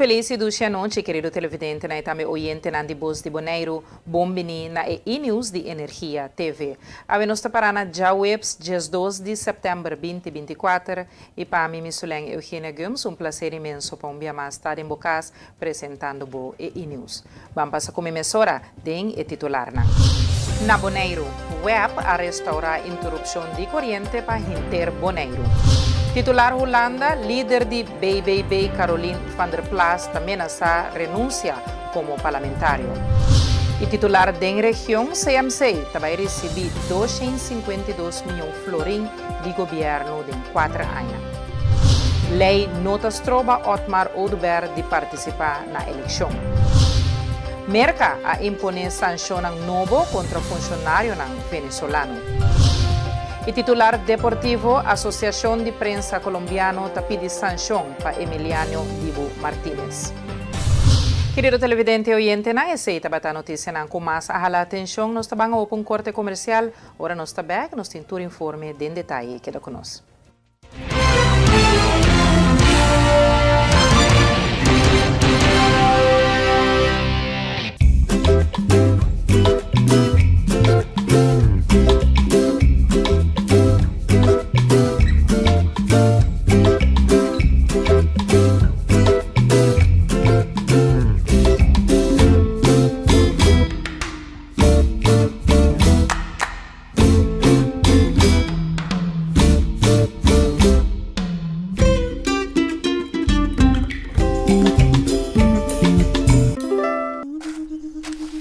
felis i dushi anochi, kerido televidentenan i tambe oyentenan di Bos di Boneiru. Bon bini na e E-News di Energia TV. Awe nos ta pará na djaweps 12 di sèptèmber 2024 i pa mi, Misulen Eugenia Gumbs, un plaser inmenso pa un bia mas ta den bo kas presentando bo e E-News. Ban pasa ku mi mesora den e titularnan. Na Boneiru, web a restaurá interupshon di koriente pa henter Boneiru. Titular Hulanda, lider di BBB Caroline van der Plas ta menasá renunsia komo parlamentario. E titular den region, CMC, ta bai risibí 252 mion florin di gobièrnu den kuater aña. Lei no ta stroba Otmar Oduber di partisipá na elekshon. Merka a imponé sanshonnan nobo kontra funshonarionan venezolano. E titular deportivo, Asosiashon di Prensa Kolombiano ta pidi sanshon pa Emiliano Dibu Martinez. Kerido televidente i oyentenan, esei tabata notisianan ku mas a hala atenshon. Nos ta ban a open korte komersial. Ora nos ta bek, nos tin tur informe den detaye. Keda ku nos.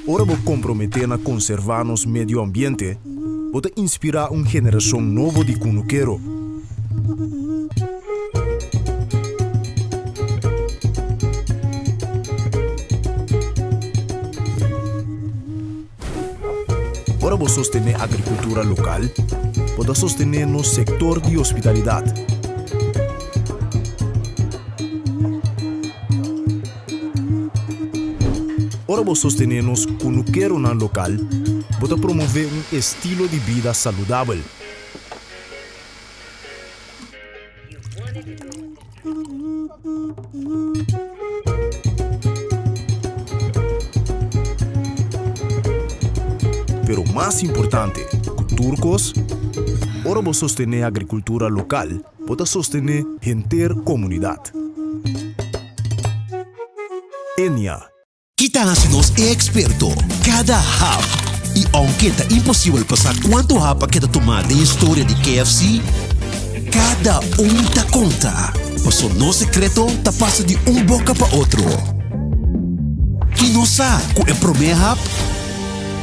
Ora bo komprometé na konservá nos medio ambiente, bo ta inspirá un generashon nobo di kunukero. Ora bo sostené agrikultura lokal, bo ta sostené nos sektor di hospitalidat. Ora bo sostené nos kunukeronan lokal, bo ta promové un estilo di bida saludabel. Pero mas importante ku tur kos, ora bo sostené agrikultura lokal, bo ta sostené henter komunidat. Enia. Ki ta hasi nos e eksperto? Kada hap! I ounke ta imposibel pa sa kuantu hap a keda tumá den historia di KFC, kada un ta konta, paso nos sekreto ta pasa di un boka pa otro. I nos sa ku e promé hap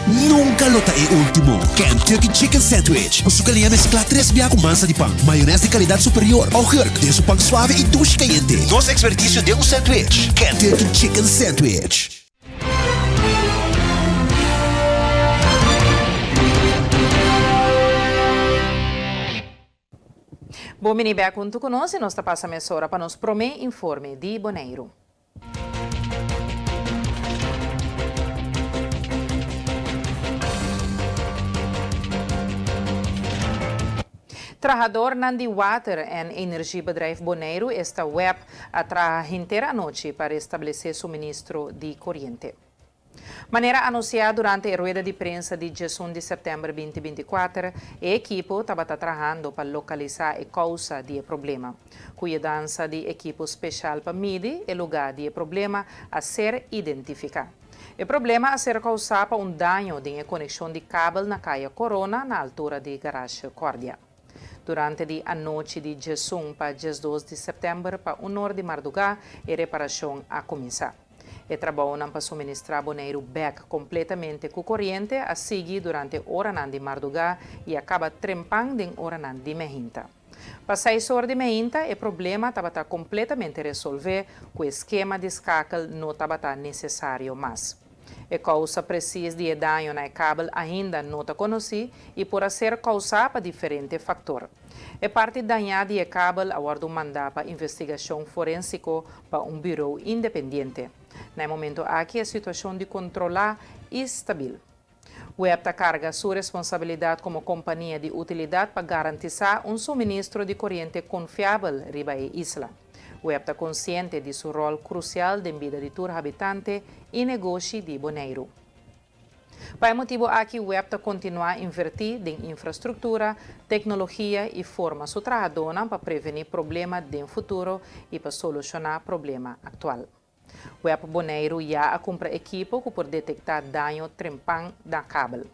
nunka lo ta e último. Kentucky Chicken Sandwich ku su kaliña mesklá tres bia ku mansa di pan, mayones di kalidat superior, augurk den su pan suave i dushi kayente. Nos ekspertisio den un sandwich, Kentucky Chicken Sandwich. Bon bini bek huntu ku nos i nos ta pasa mesora pa nos promé informe di Boneiru. Trahadornan di Water en Energiebedrijf Boneiru, esta web, a traha henter anochi pa restablesé suministro di koriente. Manera anunsiá durante e rueda di prensa di 11 di sèptèmber 2024, e ekipo tabata trahando pa lokalisá e kousa di e problema. Ku yudansa di ekipo speshal pa midi e lugá di e problema a ser identifiká. E problema a ser kousá pa un daño den e konekshon di kabel na Kaya Korona na altura di Garage Cordia. Durante di anochi di 11 pa 12 di sèptèmber pa un or di mardugá e reparashon a kuminsá. E trabounan pa suministrá Boneiru bèk kompletamente ku koriente a sigui durante oranan di mardugá i a kaba trempan den oranan di mehinta. Pa seis or di meinta e problema tabata kompletamente resolvé ku e skema di skakel no tabata nesesario mas. E kousa presis di e daño na e kabel ainda no ta konosí i por a ser kousá pa diferente faktor. E parti dañá di e kabel a wòrdu mandá pa investigashon forensiko pa un burou independiente. Na e momento aki e situashon di kontrolá i stabil. Web ta karga su responsabilidat komo kompania di utilidat pa garantisá un suministro di koriente konfiabel riba e isla. Web ta konsiente di su ròl krusial den bida di tur habitante i negoshi di Boneiru. Pa e motibu aki web ta kontinuá invertí den infrastruktura, teknologia i forma su trahadónan pa prevení problema den futuro i pa solushoná problema aktual. Web Boneiru ya a kumpra ekipo ku por detektá daño trempan na kabel.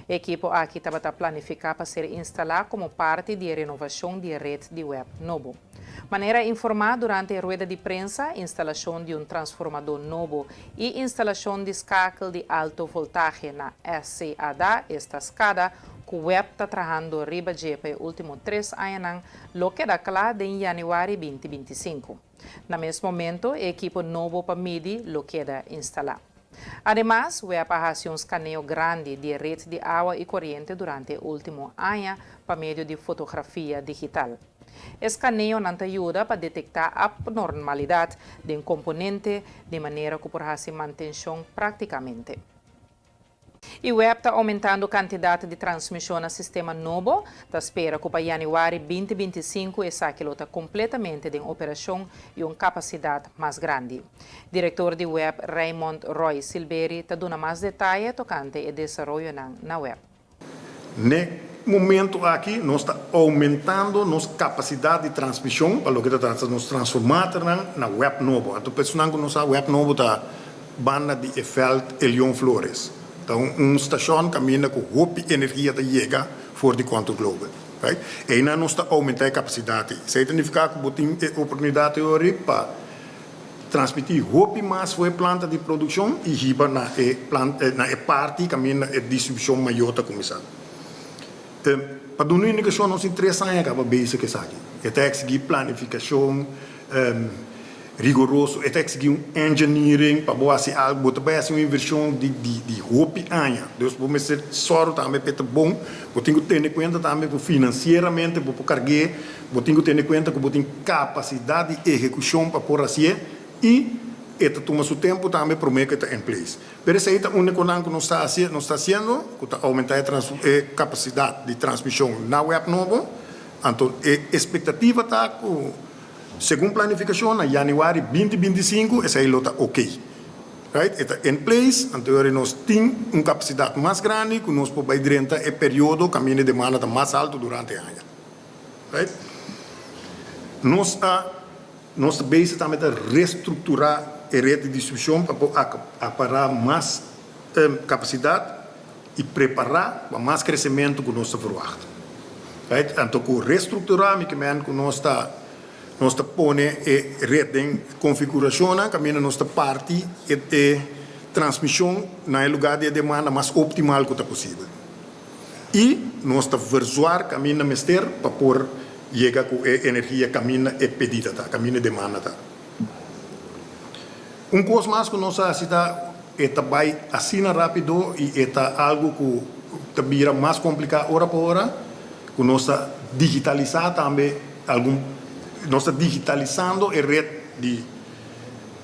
E ekipo aki tabata planifiká pa ser instalá komo parti di e renovashon di e ret di web nobo. Manera informá durante e rueda di prensa, instalashon di un transformadó nobo i instalashon di skakel di alto voltahe na SCADA, esta SCADA, ku web ta trahando riba dje pa e último tres añanan, lo keda kla den yanüari 2025. Na mes momento, e ekipo nobo pa midi lo keda instalá. Ademas, web a hasi un skaneo grandi di e ret di awa i koriente durante e último aña pa medio di fotografia digital. E skaneonan ta yuda pa detektá apnormalidat den komponente di manera ku por hasi mantenshon práktikamente. I web ta oumentando kantidat di transmishon na sistema nobo. Ta spera ku pa yanüari 2025 esaki lo ta kompletamente den operashon i un kapasidat mas grandi. Direktor di web Raymond Roy Silberie ta duna mas detaye tokante e desaroyonan na web. N'e momento aki nos ta oumentando nos kapasidat di transmishon pa loke ta trata nos transformatornan na web nobo. Anto personan ku no sa web nobo ta banda di e vèlt Elion Flores. Ta un stashon kaminda ku hopi energia ta yega for di Quantum Global. Right? Einan nos ta oumentá e kapasidat ei. Esei ta nifiká ku bo tin e oportunidat ei ori pa transmití hopi mas for e planta di produkshon i hiba na e planta na e parti kaminda e distribushon mayó ta kuminsá. Pa duna un indikashon nos tin tres aña kaba bezig ku esaki. E ta eksigí planifikashon rigoroso, e ta eksigí un engineering pa bo hasi algu, bo ta bai hasi un invershon di di di hopi aña. Dus bo mester sòru tambe pa e ta bon, bo tin ku tene kuenta tambe ku finansieramente bo por karg'é. Bo tin ku tene kuenta ku bo tin kapasidat di ehekushon pa por hasié i e ta tuma su tempu tambe promé ku e ta in place. Pero esei ta un di konan ku nos ta hasi, nos ta hasiendo ku ta oumentá e trans e kapasidat di transmishon na web nobo. Anto e espektativa ta ku segun planifikashon na yanüari 2025 esei lo ta okey. Right? E ta in place, anto yori nos tin un kapasidat mas grandi ku nos por bai drenta e periodo kaminda e demanda ta mas altu durante e aña. Right? Nos a nos ta bezig tambe ta restrukturá e ret di distribushon pa por apará mas kapasidat i prepará pa mas kresementu ku nos ta verwagt. Right? Anto ku restrukturá mi ke men ku nos ta nos ta pone e ret den konfigurashonnan kaminda nos ta parti e e transmishon na e lugá di e demanda mas optimal ku ta posibel. I nos ta verzwaar kaminda mester pa por yega ku e energia kaminda e pedida ta, kaminda e demanda ta. Un kos mas ku nos a hasi ta e ta bai asina rápido i e ta algu ku ta bira mas kompliká ora pa ora ku nos ta digitalisá tambe algun, nos ta digitalisando e ret di.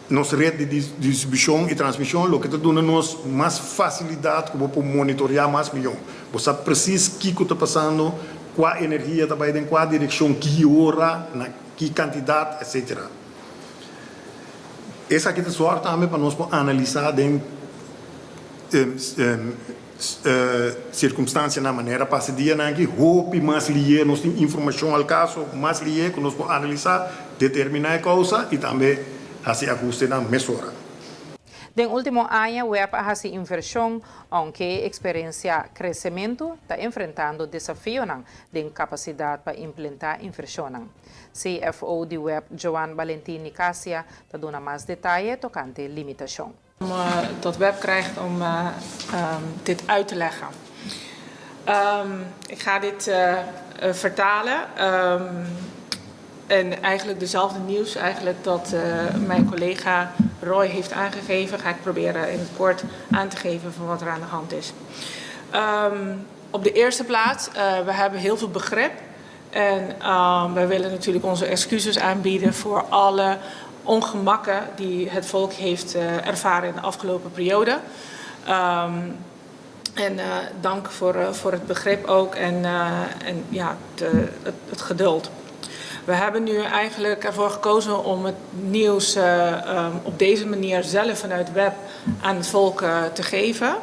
Nos ret di distribushon i transmishon loke ta duna nos mas fasilidat ku bo por monitoriá mas mihó. Bo sa presis kiko ta pasando, kua energia ta bai den kua direkshon, ki ora, na ki kantidat, etsetera. Esaki ta sòru tambe pa nos por analisá den Sirkumstansianan manera pasa dianan aki hopi mas lié, nos tin informashon al kaso mas lié ku nos por analisá, determiná e kousa i tambe hasi ahustenan mesora. Den último aña web a hasi invershon, ounke e eksperensiá kresementu, ta enfrentando desafionan den kapasidat pa implentá invershonnan. CFO di web Joan Balentin Nicasia ta duna mas detaye tokante limitashon. Dat web krijgt om dit uit te leggen. Ik ga dit vertalen. En eigenlijk dezelfde nieuws eigenlijk dat mijn collega Roy heeft aangegeven, ga ik proberen in het kort aan te geven van wat er aan de hand is. Op de eerste plaats, we hebben heel veel begrip en wij willen natuurlijk onze excuses aanbieden voor alle ongemakken die het volk heeft ervaren in de afgelopen periode. En dank voor het begrip ook en ja, het geduld. We hebben nu eigenlijk ervoor gekozen om het nieuws op deze manier zelf vanuit WEB aan het volk te geven.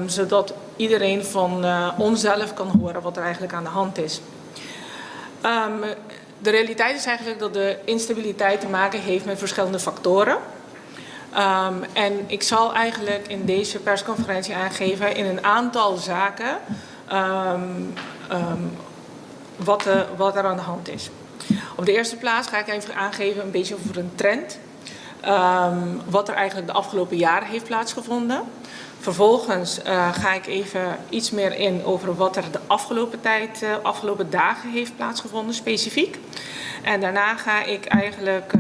Zodat iedereen van onszelf kan horen wat er eigenlijk aan de hand is. De realiteit is eigenlijk dat de instabiliteit te maken heeft met verschillende factoren. En ik zal eigenlijk in deze persconferentie aangeven in een aantal zaken wat er aan de hand is. Op de eerste plaats ga ik even aangeven een beetje over een trend. Wat er eigenlijk de afgelopen jaren heeft plaatsgevonden. Vervolgens ga ik even iets meer in over wat er de afgelopen tijd, afgelopen dagen heeft plaatsgevonden, specifiek. En daarna ga ik eigenlijk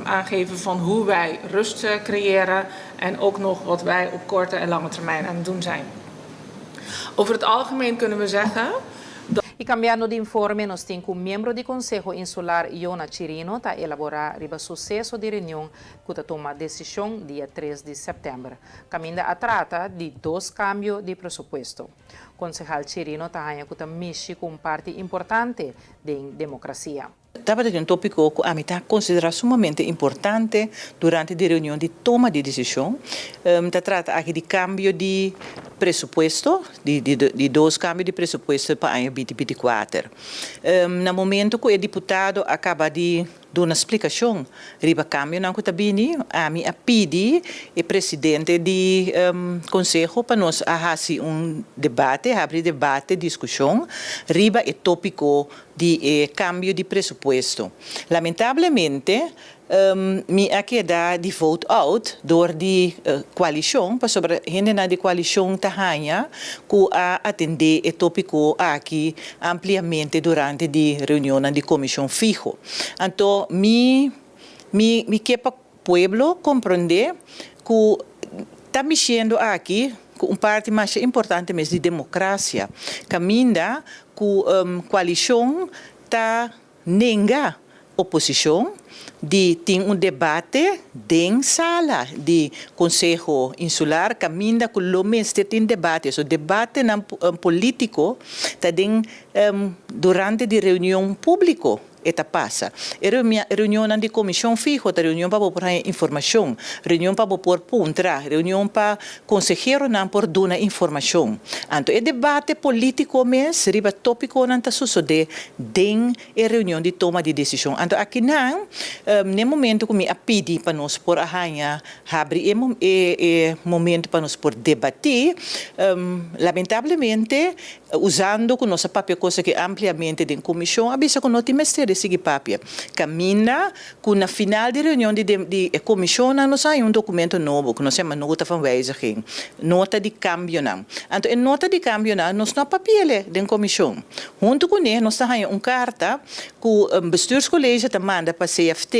aangeven van hoe wij rust creëren en ook nog wat wij op korte en lange termijn aan het doen zijn. Over het algemeen kunnen we zeggen. I kambiando di informe, nos tin ku miembro di Konseho Insular Iona Chirino ta elaborá riba suseso di reunion ku a tuma desishon dia 3 di sèptèmber. Kaminda a trata di dos kambio di presupuesto. Konsehal Chirino ta haña ku ta mishi ku un parti importante di demokrasia. Tabata un tópiko ku ami ta konsiderá sumamente importante durante e reunion di toma di desishon. Ta trata aki di kambio di presupuesto, di dos kambio di presupuesto pa aña 2024. Na momento ku e diputado a kaba di duna splikashon riba kambionan ku ta bini, ami a pidi e presidente di konseho pa nos hasi un debate, habri debate, diskushon riba e tópiko di kambio di presupuesto. Lamentablemente, mi a keda di vote out dor di koalishon, pasobra hendenan di koalishon ta haña ku a atendé e tópiko aki ampliamente durante di reunion di komishon fiho. Anto, mi ke pa pueblo komprondé ku ta mishiendo aki ku un parti mas importante mes di demokrasia. Kaminda ku koalishon ta nenga oposishon di tin un debate den sala di Konseho Insular, kaminda ku lo mester tin debate. So debate nan polítiko ta den durante di reunion públiko e ta pasa. E reunion di komishon fiho, ta reunion pa por informashon, reunion pa por puntra, reunion pa konseheronan por duna informashon. Anto, e debate polítiko mes, riba tópikonan ta sosodé den e reunion di toma di desishon. Anto, aki nan, na momento ku mi a pidi pa nos por haña, habri e momento pa nos por debatí, lamentablemente, usando ku nos a papia kos aki ampliamente den komishon, a bisa ku no tin mester di sigui papia. Kaminda ku na final di reunion di komishon nos a haña un dokumento nobo, ku nos yama nota van wijziging, nota di kambionan. Anto, e nota di kambionan, nos no a papi'é den komishon. Huntu kuné, nos a haña un karta ku e bestuurscollege ta manda pa CFT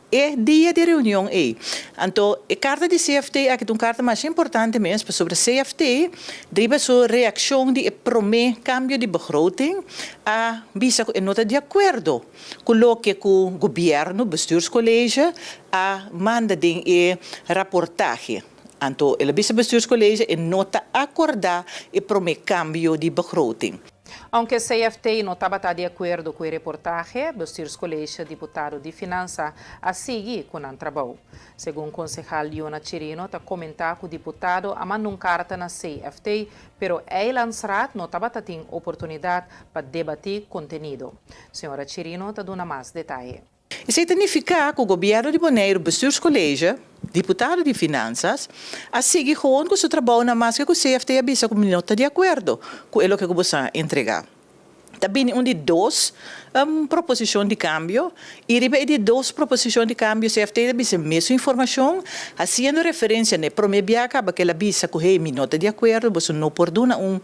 e dia di reunion ei. Anto, e karta di CFT aki un karta mas importante mes, pasobra CFT, riba su reakshon di promé kambio di begroting, a bisa ku no ta di akuerdo ku loke ku gobièrnu, bestuurscollege, a manda den e reportahe. Anto, el a bisa bestuurscollege e no ta akordá e promé kambio di begroting. Aunke CFT no tabata di akuerdo ku e reportahe, bestuurscollege diputado di Finansa a sigui ku e trabou. Segun konsehal Iona Chirino, ta komentá ku e diputado a manda un karta na CFT, pero Eilandsraad no tabatin oportunidat pa debatí kontenido. Señora Chirino ta duna mas detaye. Esei ta nifiká ku gobièrnu di Boneiru, bestuurscollege, diputado di Finansa, a sigui gewoon ku su trabou na mas ku CFT a bisa ku no ta di akuerdo ku loke ku boso a entregá. Ta bini un di dos proposishon di kambio i riba di dos proposishon di kambio CFT a bisa mesun informashon, hasiendo referensia na promé biaha ku el a bisa ku hey, mi no ta di akuerdo, boso no por duna un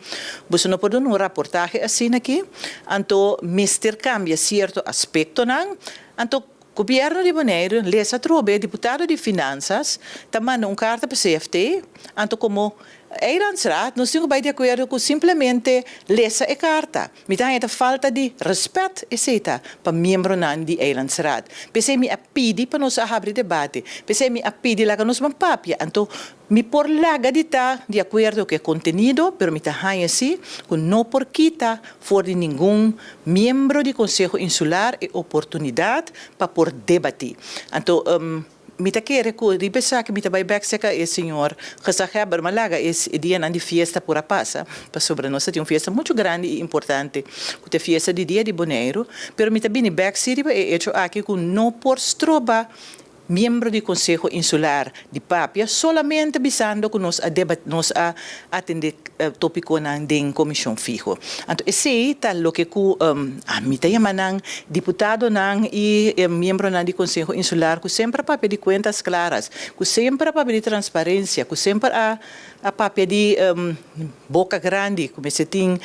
reportahe asina aki, anto mester kambia sierto aspektonan. Anto gobièrnu di Boneiru, lesa trobe, diputado di Finansa, ta manda un karta pa CFT, anto komo Eilandsraad nos tin ku bai di akuerdo ku simplemente lesa e karta. Mi ta haña ta falta di rèspèt esei ta pa miembronan di Eilandsraad. P'esei mi a pidi pa nos a habri debate. P'esei mi a pidi laga nos ban papia. Anto mi por laga di ta di akuerdo ku e kontenido, pero mi ta haña si ku no por kita for di ningun miembro di Konseho Insular e oportunidat pa por debatí. Anto mi ta kere ku riba esaki mi ta bai bèk serka e señor gezaghebber, ma laga e dianan di fiesta por a pasa, pasobra nos ta tin un fiesta muchu grandi i importante ku ta e fiesta di Dia di Boneiru, pero mi ta bini bèk si riba e echo aki ku no por stroba Miembro di Konseho Insular di papia solamente bisando ku nos a debat nos a atende topikonan den komishon fiho. Anto esei ta loke ku ami ta yama nan diputadonan i miembronan di Konseho Insular ku semper a papia di kuentas klaras, ku semper a papia di transparensia, ku semper a a papia di boka grandi ku mester tin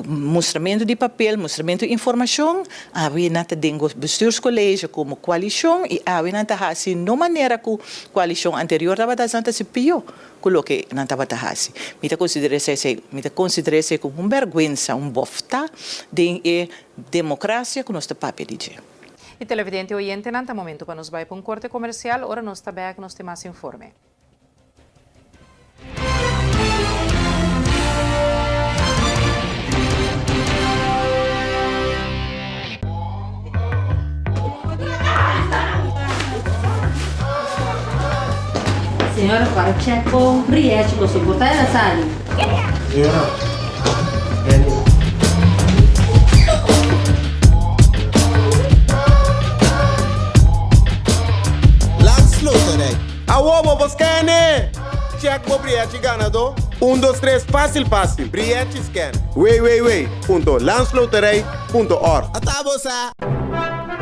Mustramentu di papel, mustramentu di informashon, awe nan ta den bestuurscollege komo koalishon i awe nan ta hasi no manera ku koalishon anterior tabata hasi, nan ta hasi pió ku loke nan tabata hasi. Mi ta konsiderá esei, mi ta konsiderá esei komo un bèrgwensa, un bòftá den e demokrasia ku nos ta papia di dje. I televidente oyentenan, ta momento pa nos bai pa un korte komersial, ora nos ta bèk nos tin mas informe. Señora para check con Rietje con su porta el a sali. Señora, Benny. Landsloterij. Awor bo por scan-e! Check bo brièchi ganadó, un dos tres fásil fásil, brièchi scan, www punto landsloterij punto org. Ata bo sa!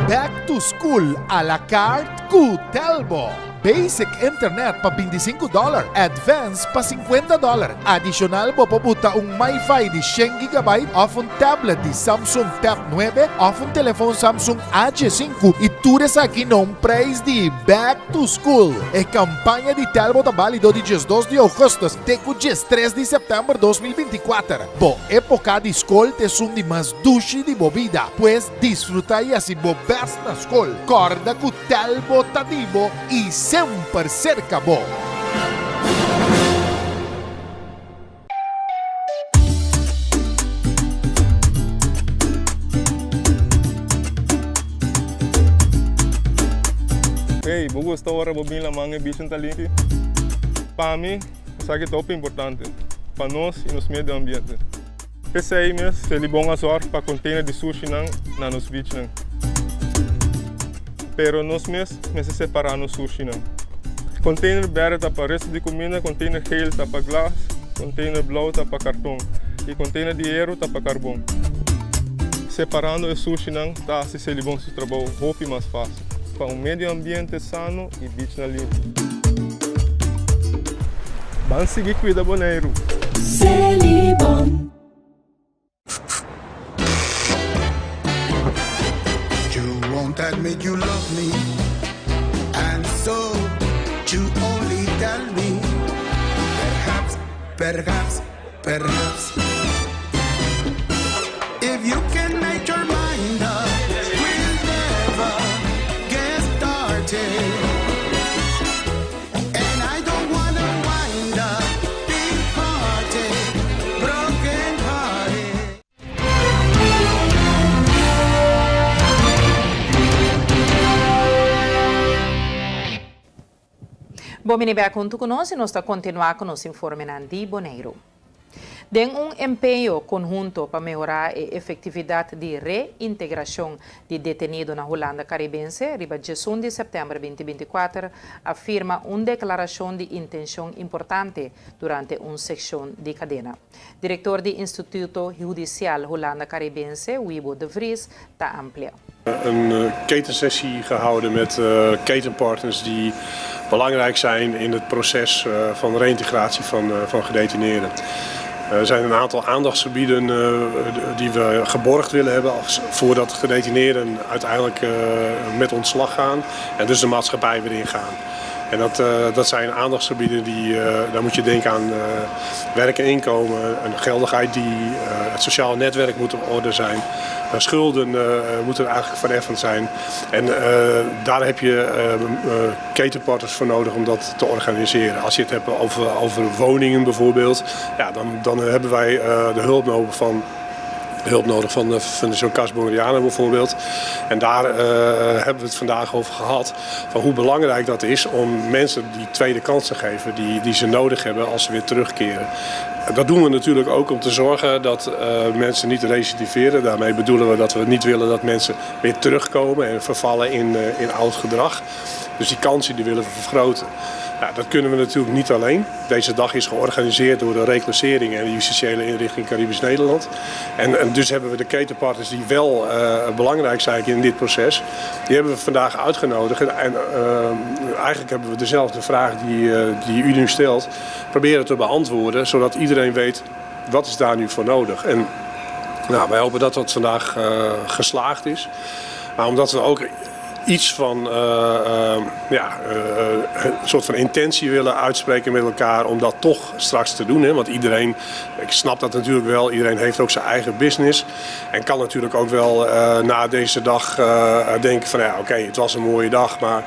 Back to school a la carte ku Telbo! Basic internet pa 25 dòler, Advance pa 50 dòler. Adishonal bo por buta un MiFi di shen gigabyte òf un tablet di Samsung Tab nuebe òf un telefon Samsung A 5 i tur esaki na un Prijs di Back to School. E kampaña di Telbo ta bálido di 12 di ougùstùs te ku 13 di sèptèmber 2024. Bo époka di skol ta esun di mas dushi di bo bida, pues disfrutá i hasi bo bèst na skol. Kòrda ku Telbo ta di bo i semper serka bo! Hey, bo gusta ora bo bin laman e bichin ta limpi? Pa mi, esaki ta hopi importante pa nos y nos medio ambiente. P'esei mes, Selibon a zorg pa container di sushinan na nos beachnan. Pero nos mes mester separa nos sushinan. Container berde ta pa resto di cuminda, container geel ta pa glas, container blauw ta pa carton y container di hero ta pa carbon. Separando e sushinan ta haci Selibon su trabou hopi mas facil pa un medio ambiente sano y beachnan limpi. Ban sigui cuida Boneiru! Selibon. You won't admit you love me And so you only tell me Perhaps, perhaps, perhaps If you can make your mind up We'll never get started And I don't wanna wind up Departed, broken hearted Bon bini bek huntu ku nos i nos ta kontinuá ku nos informenan di Boneiru. Den un empeño konhunto pa mehorá e efektividat di reintegrashon di detenido na Hulanda Karibense, riba diesun di sèptèmber 2024 a firma un deklarashon di intenshon importante durante un sekshon di kadena. Direktor di Instituto Hudisial Hulanda Karibense, Wibo de Vries, ta amplia. Een ketensessie gehouden met ketenpartners die belangrijk zijn in het proces van reintegratie van, van gedetineerden. Er zijn een aantal aandachtsgebieden die we geborgd willen hebben voordat gedetineerden uiteindelijk met ontslag gaan en dus de maatschappij weer ingaan. En dat, dat zijn aandachtsgebieden die, daar moet je denken aan werk en inkomen, een geldig ID, het sociaal netwerk moet op orde zijn, schulden moeten eigenlijk vereffend zijn. En daar heb je ketenpartners voor nodig om dat te organiseren. Als je het hebt over woningen bijvoorbeeld, ja, dan hebben wij de hulp nodig van hulp nodig van de Fundación Cas Bonaireana bijvoorbeeld. En daar hebben we het vandaag over gehad. Van hoe belangrijk dat is om mensen die tweede kans te geven die ze nodig hebben als ze weer terugkeren. Dat doen we natuurlijk ook om te zorgen dat mensen niet recidiveren. Daarmee bedoelen we dat we niet willen dat mensen weer terugkomen en vervallen in oud gedrag. Dus die kansen die willen we vergroten. Nou, dat kunnen we natuurlijk niet alleen. Deze dag is georganiseerd door de reclassering en de justitiële inrichting Caribisch Nederland. En dus hebben we de ketenpartners die wel belangrijk zijn in dit proces, die hebben we vandaag uitgenodigd. En eigenlijk hebben we dezelfde vraag die u nu stelt, proberen te beantwoorden, zodat iedereen weet wat is daar nu voor nodig. En nou, wij hopen dat dat vandaag geslaagd is. Maar omdat we ook iets van ja, een soort van intentie willen uitspreken met elkaar om dat toch straks te doen. Hè? Want iedereen, ik snap dat natuurlijk wel, iedereen heeft ook zijn eigen business. En kan natuurlijk ook wel na deze dag denken van ja, oké, het was een mooie dag, maar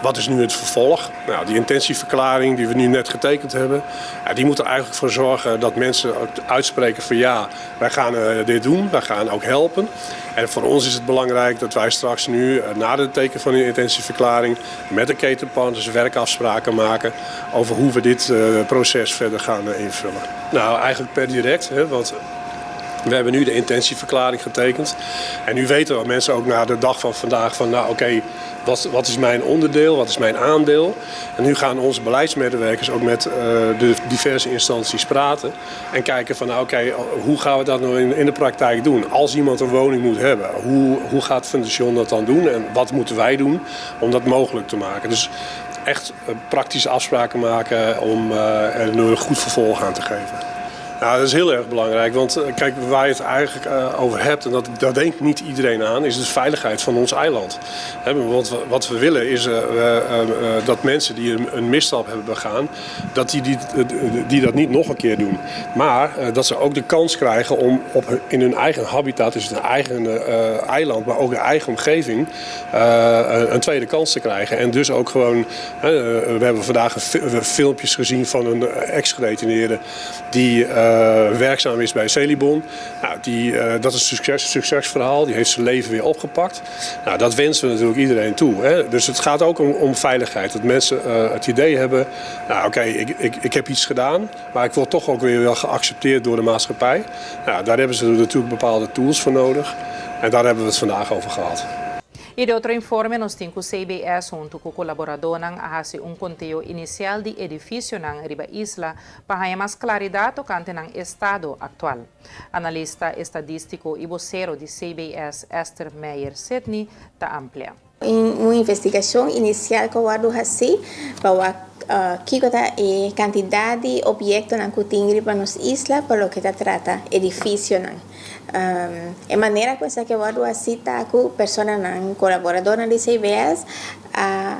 wat is nu het vervolg? Nou, die intentieverklaring die we nu net getekend hebben, ja, die moet er eigenlijk voor zorgen dat mensen uitspreken van ja, wij gaan dit doen, wij gaan ook helpen. En voor ons is het belangrijk dat wij straks nu, na de teken van die intentieverklaring, met de ketenpartners werkafspraken maken over hoe we dit proces verder gaan invullen. Nou, eigenlijk per direct, hè, want we hebben nu de intentieverklaring getekend. En nu weten we mensen ook na de dag van vandaag van nou oké, wat is mijn onderdeel, wat is mijn aandeel? En nu gaan onze beleidsmedewerkers ook met de diverse instanties praten. En kijken van nou oké, hoe gaan we dat nou in de praktijk doen? Als iemand een woning moet hebben, hoe gaat Fundashon dat dan doen? En wat moeten wij doen om dat mogelijk te maken? Dus echt praktische afspraken maken om er een goed vervolg aan te geven. Nou, dat is heel erg belangrijk, want kijk, waar je het eigenlijk over hebt, en dat denkt niet iedereen aan, is de veiligheid van ons eiland. Hè, want wat we willen is dat mensen die een misstap hebben begaan, dat die dat niet nog een keer doen. Maar dat ze ook de kans krijgen om in hun eigen habitat, dus hun eigen eiland, maar ook hun eigen omgeving, een tweede kans te krijgen. En dus ook gewoon, we hebben vandaag filmpjes gezien van een ex-gedetineerde die werkzaam is bij Selibon. Nou, dat is een succesverhaal. Die heeft zijn leven weer opgepakt. Nou, dat wensen we natuurlijk iedereen toe. Hè? Dus het gaat ook om veiligheid. Dat mensen het idee hebben, nou oké, ik heb iets gedaan, maar ik word toch ook weer wel geaccepteerd door de maatschappij. Nou, daar hebben ze natuurlijk bepaalde tools voor nodig. En daar hebben we het vandaag over gehad. I den otro informe nos tin ku CBS huntu ku kolaboradónan a hasi un konteo inisial di edifisionan riba isla pa haña mas klaridat tokante nan estado aktual. Analista estadístiko i bosero di CBS Esther Meyer Sidney ta amplia. Un investigashon inisial ku a wòrdu hasí pa wak kiko ta e kantidat di obiektonan ku tin riba nos isla pa loke ta trata edifisionan. E manera ku esaki a wòrdu hasí ta ku personanan kolaboradónan di CBS a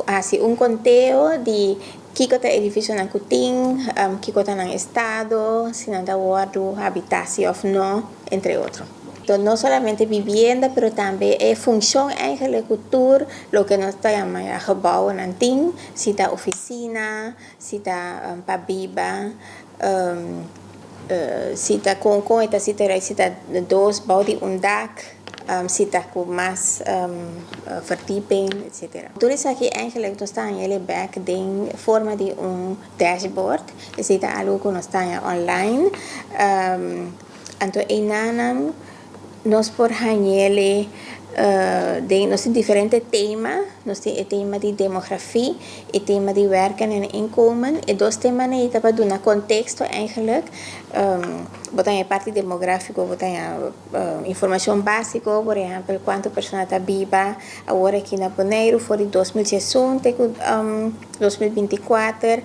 hasi un konteo di kiko ta edifisionan ku tin, kiko ta nan estado, si nan ta wòrdu habitá si òf no, entre otro. No solamente vivienda, pero tambe e funshon eigenlijk ku tur loke nos ta yama gebouwnan tin, si ta ofisina, si ta pa biba, si ta kon e ta sita, si ta dos bou di un dak, si ta ku mas verdieping, etc. Tur esaki eigenlijk nos ta haña bèk den forma di un dashboard, esei ta algu ku nos ta haña online. Anto einan nos por hañ'é den nos tin diferente tema, nos tin e tema di demografia, e tema di werken en inkomen. E dos temanan ei ta pa duna konteksto eigenlijk. Bo tin e parti demográfiko, bo tin informashon básiko, por ehèmpel, kuantu persona ta biba awor aki na Boneiru, for di 2011 te 2024,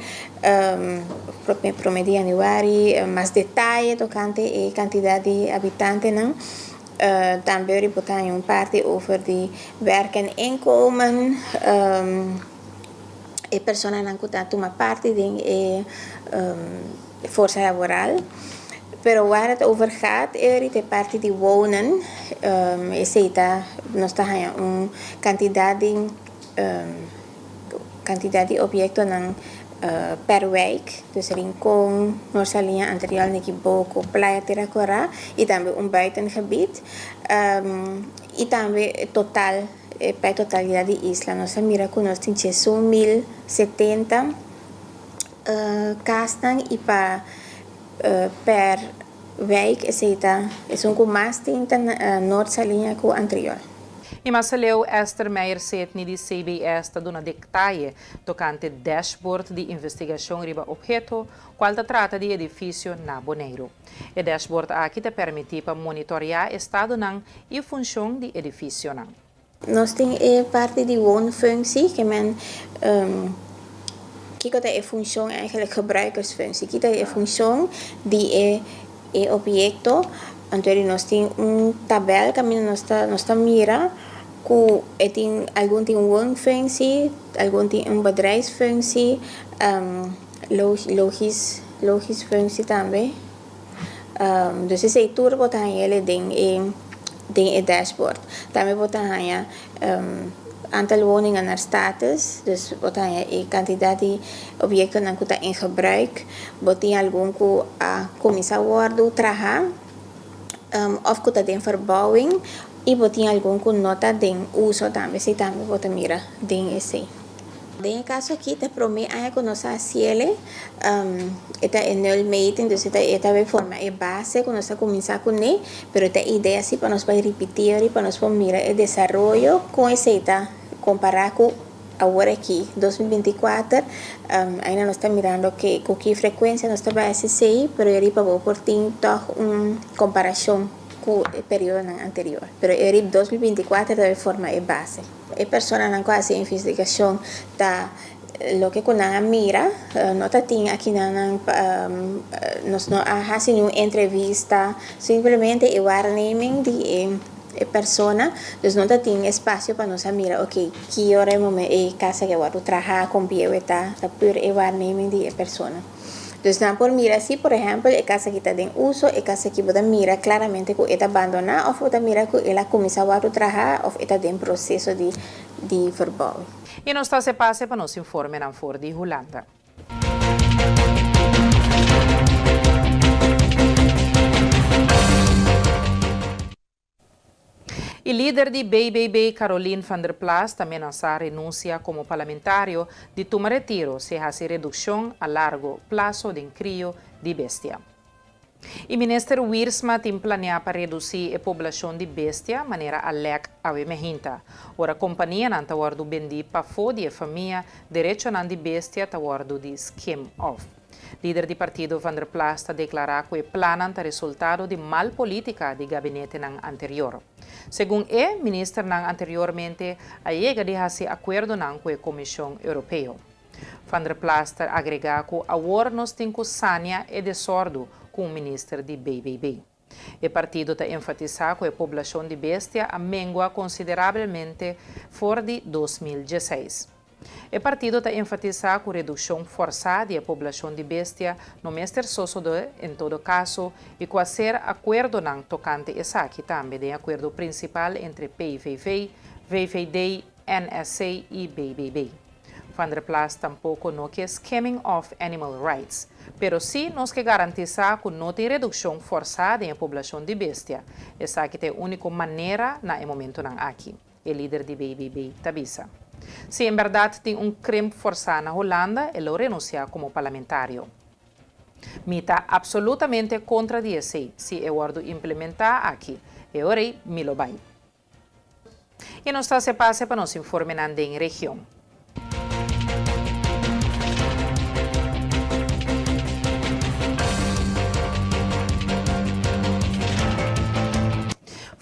promé di yanüari, mas detaye tokante e kantidat di habitantenan. Tambe bo tin un parti over di werk en inkomen. E personanan ku ta tuma parti den e forsa laboral. Pero waar het over gaat e ta e parti di wonen. Esei ta nos ta haña un kantidat di kantidat di obiektonan per wijk. Dus Rincon, Noord Saliña, Antriol, Nikiboko, Playa Tera Kora i tambe un buitengebied. I tambe total. Pa e totalidat di isla nos a mira ku nos tin 11070 kasnan i pa per wijk esei ta esun ku mas tin ta Noord Saliña ku Antriol. I mas aleu Esther Meijer Sedney di CBS ta duna detaye tokante dashboard di investigashon riba opheto kual ta trata di edifisio na Boneiru. E dashboard aki ta permití pa monitoreá estadonan i funshon di edifisionan. Nos tin e parti di woonfunctie, ke men kiko ta e funshon eigenlijk gebruikersfunctie, ki ta e funshon di e e obiekto. Anto di nos tin un tabel kaminda nos ta nos ta mira ku e tin algun tin woonfunctie, algun tin un bedrijfsfunctie, Logis, logis functie tambe. Dus esei tur bo ta haña ele den e den e dashboard. Tambe bo ta haña aantal woningen naar status, dus bo ta haña e kantidat di obiektonan ku ta in gebruik. Bo tin algun ku a kuminsá wòrdu traha òf ku ta den verbouwing i bo tin algun ku no ta den uso tambe, esei tambe bo ta mira den esei. Den e kaso aki ta promé aña ku nos a hasiel e ta e nulmeting, dus e ta e ta bay forma e base ku nos a kuminsá kuné, pero ta e idea si pa nos bay ripití ori pa nos por mira e desaroyo kon esei ta kompará ku awor aki 2024, aina nos ta mirando ke ku ki frekuensia nos ta bay hasi esei, pero e riba bo por tin tòg un komparashon ku e periodonan anterior, pero e riba 2024 ta bay forma e base. E personanan ku hasi investigashon ta loke ku nan a mira, no ta tin akinan nan nos no a hasi niun entrevista, simplemente e waarneming di e persona, dus no ta tin espasio pa nos a mira oke ki ora e momen e kas aki a wòrdu traha, kon bieu e ta, ta pur e waarneming di e persona. Dus nan por mira si por ehèmpel e kas aki ta den uso, e kas aki bo ta mira klaramente ku e ta bandoná òf bo ta mira ku el a kuminsá wòrdu traha òf e ta den proseso di di verbouwing. I nos ta hasi pase pa nos informenan for di Hulanda. E lider di BBB Caroline van der Plas ta menasá renunsia komo parlamentario di tuma retiro si hasi redukshon a largo plaso den krio di bestia. E minister Wiersma tin planeá pa redusí e poblashon di bestia manera a lèk awe mehinta. Ora kompanianan ta wòrdu bendí pafó di e famia, derechonan di bestia ta wòrdu di skim òf. Lider di partido Van der Plas ta deklará ku e plannan ta resultado di mal polítika di gabinetenan anterior. Segun e, ministernan anteriormente a yega di hasi akuerdonan ku e Komishon Europeo. Van der Plas ta agregá ku awor nos tin ku sania e desòrdu ku un minister di BBB. E partido ta enfatisá ku e poblashon di bestia a mengua konsiderabelmente for di 2016. E partido ta enfatisá ku redukshon fòrsá di e poblashon di bestia no mester sosodé en todo kaso i ku a ser akuerdonan tokante esaki tambe den akuerdo prinsipal entre PVV, VVD, NSC i BBB. Van der Plas tampoko no ke skimming of animal rights, pero sí nos ke garantisá ku no tin redukshon fòrsá den e poblashon di bestia. Esaki ta e úniko manera na e momentunan aki, e lider di BBB ta bisa. Si en bèrdat tin un krimp fòrsá na Hulanda, e lo renunsiá komo parlamentario. Mi ta apsolutamente kontra di esei, si e wòrdu implementá aki, e ora ei mi lo bai. I nos ta hasi pase pa nos informenan den region.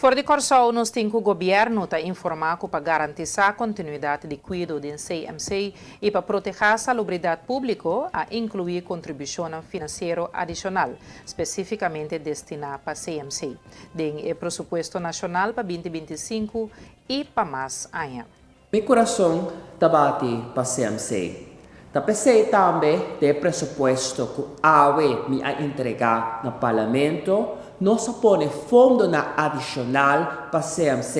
For di Kòrsou nos tin ku gobièrnu ta informá ku pa garantisá kontinuidat di kuido den CMC i pa protehá salubridat públiko a inkluí kontribushonnan finansiero adishonal spesífikamente destiná pa CMC. Den e presupuesto nashonal pa binti 25 i pa mas aña. Mi kurason ta bati pa CMC. Ta p'esei tambe den e presupuesto ku awe mi a entregá na Parlamento, nos a pone fondonan adishonal pa CMC.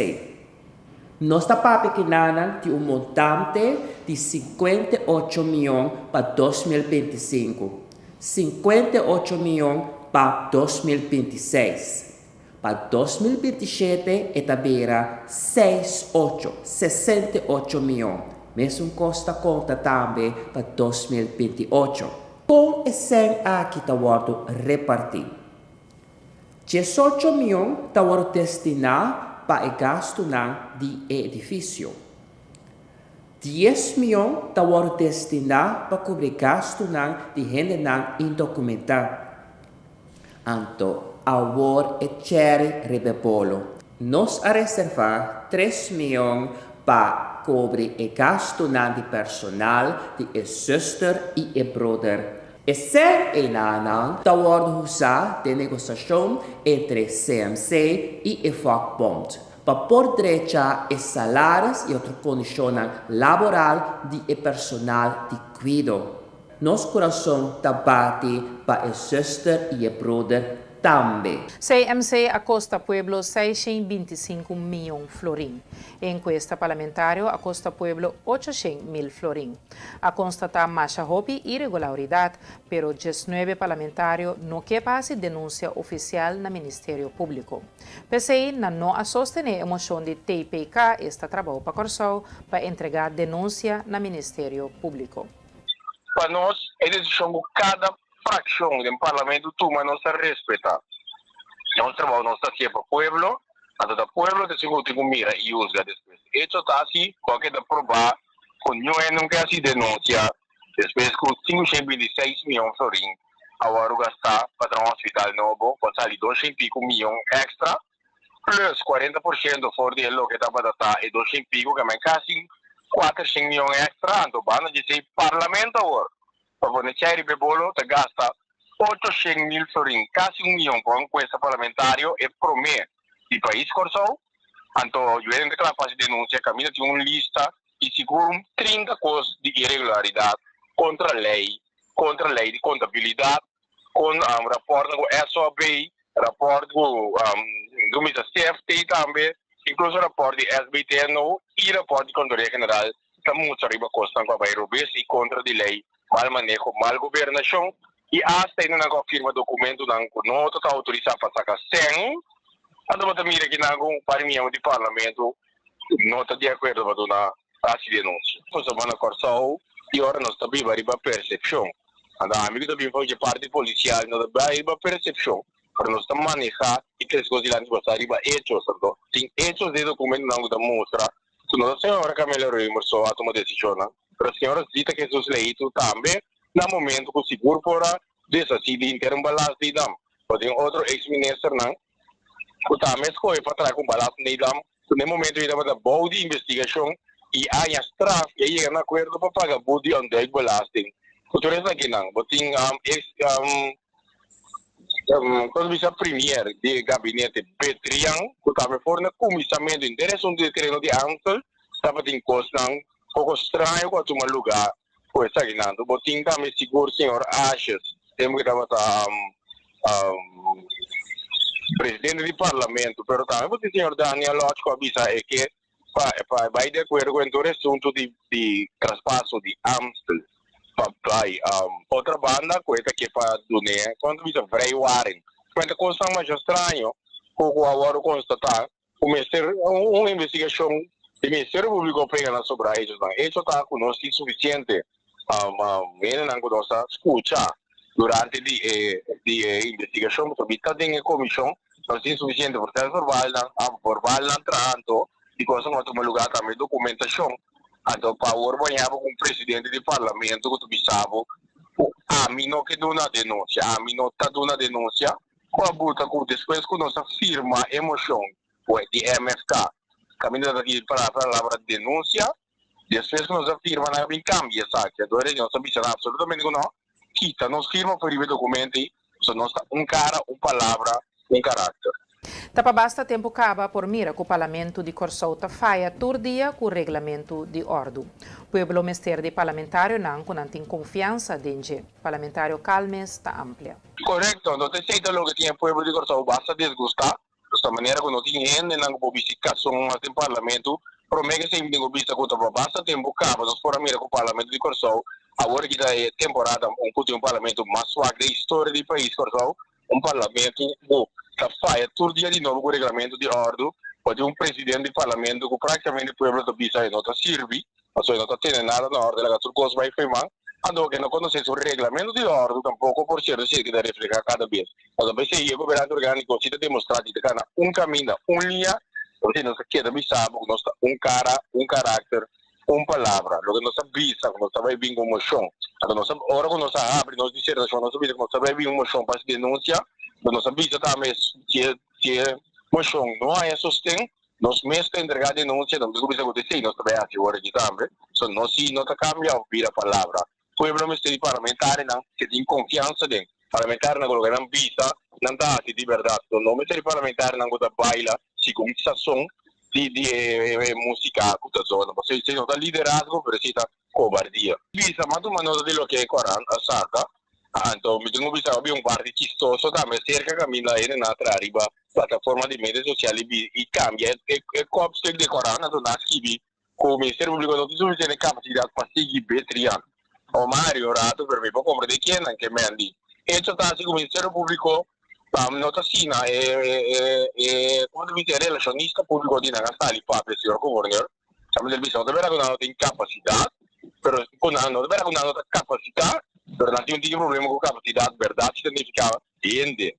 Nos ta papia kinanan di un montante di 58 mion pa 2025, 58 mion pa 2026. Pa 2027 e ta bira seis ocho, 68 mion. Mesun kos ta konta tambe pa 2028. Kon e sèn aki ta wòrdu repartí? 18 mion ta wòrdu destiná pa e gastunan di e edifisio. 10 mion ta wòrdu destiná pa kubri gastunan di hendenan indokumentá. Anto awor e chèri riba e bolo. Nos a reservá 3 mion pa kubri e gastunan di personal di e zuster i e broeder. E sèn einanan ta wòrdu usá den negosiashon entre CMC i e vakbond pa por drecha e salaris i otro kondishonnan laboral di e personal di kuido. Nos kurason ta bati pa e zuster i e broeder tambe. CMC a kosta pueblo 625 mion florin. E enkuesta parlamentario a kosta pueblo 800 mil florin. A konstatá masha hopi iregularidat, pero 19 parlamentario no ke pa hasi denunsia ofisial na Ministerio Públiko. P'esei nan no a sostené e moshon di TPK, esta Trabou pa Kòrsou, pa entregá denunsia na Ministerio Públiko. Pa nos, e desishon ku kada frakshon den parlamento tuma nos ta respetá. Nos trabou nos ta hasié pa pueblo, anto ta pueblo ta esun ku tin ku mira i husga despues. Echo ta si ku a keda probá ku niun hende no ke hasi denunsia despues ku 526 mion florin a wòrdu gastá pa traha un hospital nobo ku a sali 200 i piku mion èkstra plus 40% for di e loke tabata ta e 200 i piku ke men kasi 400 mion èkstra. Anto banda di esei parlamento awor pa pone chai riba e bolo ta gasta 800 mil florin, kasi un mion pa un enkuesta parlamentario, e promé di pais Kòrsou. Anto yu hende ta kla pa hasi denunsia, kaminda tin un lista i sigur un 30 kos di iregularidat kontra lei, kontra lei di kontabilidat, kon rapòrtnan ku SOB, rapòrt ku Dumisa CFT tambe, inkluso rapòrt di SBTNO i rapòrt di Kontaduria General ta mustra riba kosnan ku a bai robes i kontra di lei, mal maneho, mal gobernashon i asta hendenan ku a firma dokumentonan ku no ta outorisá pa saka sèn. Anto bo ta mira kinan ku un par di miembro di parlamento no ta di akuerdo pa duna hasi denunsia. Pasobra na Kòrsou i ora nos ta biba riba persepshon. Anto ami ku ta bin for dje parti polisial no ta bai riba persepshon, pero nos ta manehá i trese kos dilanti basá riba echos. Anto tin echos den dokumentonan ku ta mustra ku no ta señora Camelia Römer so a tuma desishonnan, pero señora Zita Jesus Leito tambe na momento ku sigur por a deshasí di henter un balas di dam. Bo tin otro eks ministernan ku tambe a skohe pa traha ku un balas di dam ku na e momento ei tabata bou di investigashon i a haña straf i a yega na akuerdo pa paga but di ontduikbelasting. Ku tur esakinan bo tin eks Kon ta bisa premier di e gabinete Betrian ku tambe for na kuminsamentu henter esun di e tereno di Amstel tabatin kosnan poko straño ku a tuma lugá ku esakinan. Bo tin tambe sigur señor Asjes tempu ku e tabata presidente di parlamento pero tambe bo tin señor Daniel Lodge ku a bisa e ke pa pa bai di akuerdo ku tur asuntu di di traspaso di Amstel pa bai otra banda ku e ta ke pa dun'é kon ta bisa vrijwaring. Kuenta kosnan masha straño ku ku a wòrdu konstatá ku mester un investigashon di Ministerio Públiko pega na sobrá hechosnan. Hecho ta ku nos tin sufisiente hendenan ku nos a skucha durante di e di e investigashon pasobra mi ta den e komishon nos tin sufisiente proces verbalnan verbalnan traha anto di cosa ku a tuma lugá tambe dokumentashon anto pa awor bo haña bo ku un presidente di parlamento ku ta bisa bo ku ami no ke duna denunsia ami no ta duna denunsia ku a buta ku despues ku nos a firma e moshon di MFK kaminda ta di palabra denunsia. Despues ku nos a firma nan a bin kambia esaki. Anto e nos a bisa nan apsolutamente ku no, kita nos firma for riba e dokumento ei, pasobra nos ta un kara, un palabra, un karakter. Ta pa basta tempu kaba por mira ku Parlamento di Kòrsou ta faya tur dia ku reglamentu di òrdu. Pueblo mester di parlamentarionan ku nan tin konfiansa den dje. Parlamentario Calmes ta amplia. Korekto, no ta esei ta loke tin e pueblo di Kòrsou basta disgustá. Nos ta manera ku no tin hendenan ku por bisti kason mas den Parlamento. Promé ku esei mi tin ku bisa ku ta pa basta tempu kaba nos por a mira ku Parlamento di Kòrsou awor aki ta e temporada un ku tin un Parlamento mas swak den historia di pais Kòrsou. Un Parlamento ku ta faya tur dia di nobo ku reglamento di òrdu, bo tin un presidente di Parlamento ku práktikamente pueblo ta bisa e no ta sirbi, pasobra e no ta tene nada na òrdu, e laga tur kos bai fo'i man. Anto ke no konosé su reglamento di òrdu tampoko, por sierto si e keda reflehá kada bes. Pasobra p'esei e gobernante orgániko si ta demostrá di ta kana un kaminda, un liña, p'esei nos ta keda bisa bo ku nos ta un kara, un karakter, un palabra. Loke nos a bisa ku nos ta bai bin ku un moshon. Anto nos a, ora ku nos a habri nos disertashon nos a bisa ku nos ta bai bin un moshon pa hasi denunsia, pero nos a bisa tambe si e si e moshon no haña sosten, nos mes ta entregá denunsia, nos ta bisa ku ta esei nos ta bai hasi ora aki tambe. So nos si no ta kambia òf bira palabra. Pueblo mester di parlamentarionan ke tin konfiansa den parlamentarionan ku loke nan bisa nan ta hasi di bèrdat. No no mester di parlamentarionan ku ta baila segun sason di di e musika ku ta zona. Pasobra esei no ta liderazgo pero esei ta kobardia. Bisa mas tuma nota di loke e korant a saka. Anto mi tin ku bisa hopi un parti chistoso tambe serka kaminda hendenan a traha riba plataforma di media sosial i kambia e kopstuk di e korant anto nan a skibi Ku Ministerio Públiko no tin sufisiente kapasidat pa sigui betrian o Mario un ratu, pero mi por komprendé kennan ke men di. Hecho ta si ku Ministerio Públiko no ta asina e e komo ta bisa e relashonista públiko di nan a sali papia señor Gouverneur. Sa mester bisa no ta bera ku nan no tin kapasidat, pero ku nan no ta bera ku nan no ta kapasitá, pero nan tin un tiki problema ku kapasidat bèrdat si ta nifiká hende,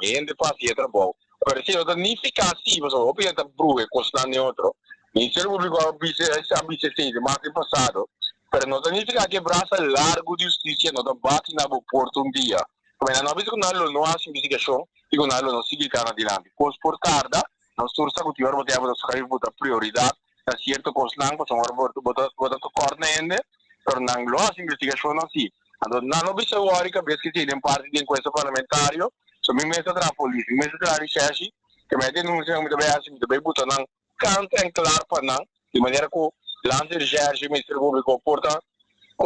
hende pa hasi e trabou. Pero esei no ta nifiká si, pasobra hopi hende ta bruha e kosnan den otro. Ministerio Públiko a bisa a bisa esei mas den pasado, pero no ta nifiká ku e brasa largu di hustisia no ta bati na bo porta un dia. Pasobra nan no a bisa ku nan lo no hasi investigashon i ku nan lo no sigui kana dilanti. Kos por tarda, nos tur sa ku tin ora bo ta yaba ta schuif bo ta prioridat na sierto kosnan, pasobra ora bo ta bo ta tekort na hende, pero nan lo hasi investigashonnan si. Anto nan no bisa wòri kabes ke si den parti di enkuesta parlamentario, so mi mes ta traha polis, mi mes ta traha rishershi, ke mi a denunsia nan mi ta bai hasi, mi ta bai buta nan kant en klar pa nan, di manera ku Landsrecherche, Ministerio Públiko por ta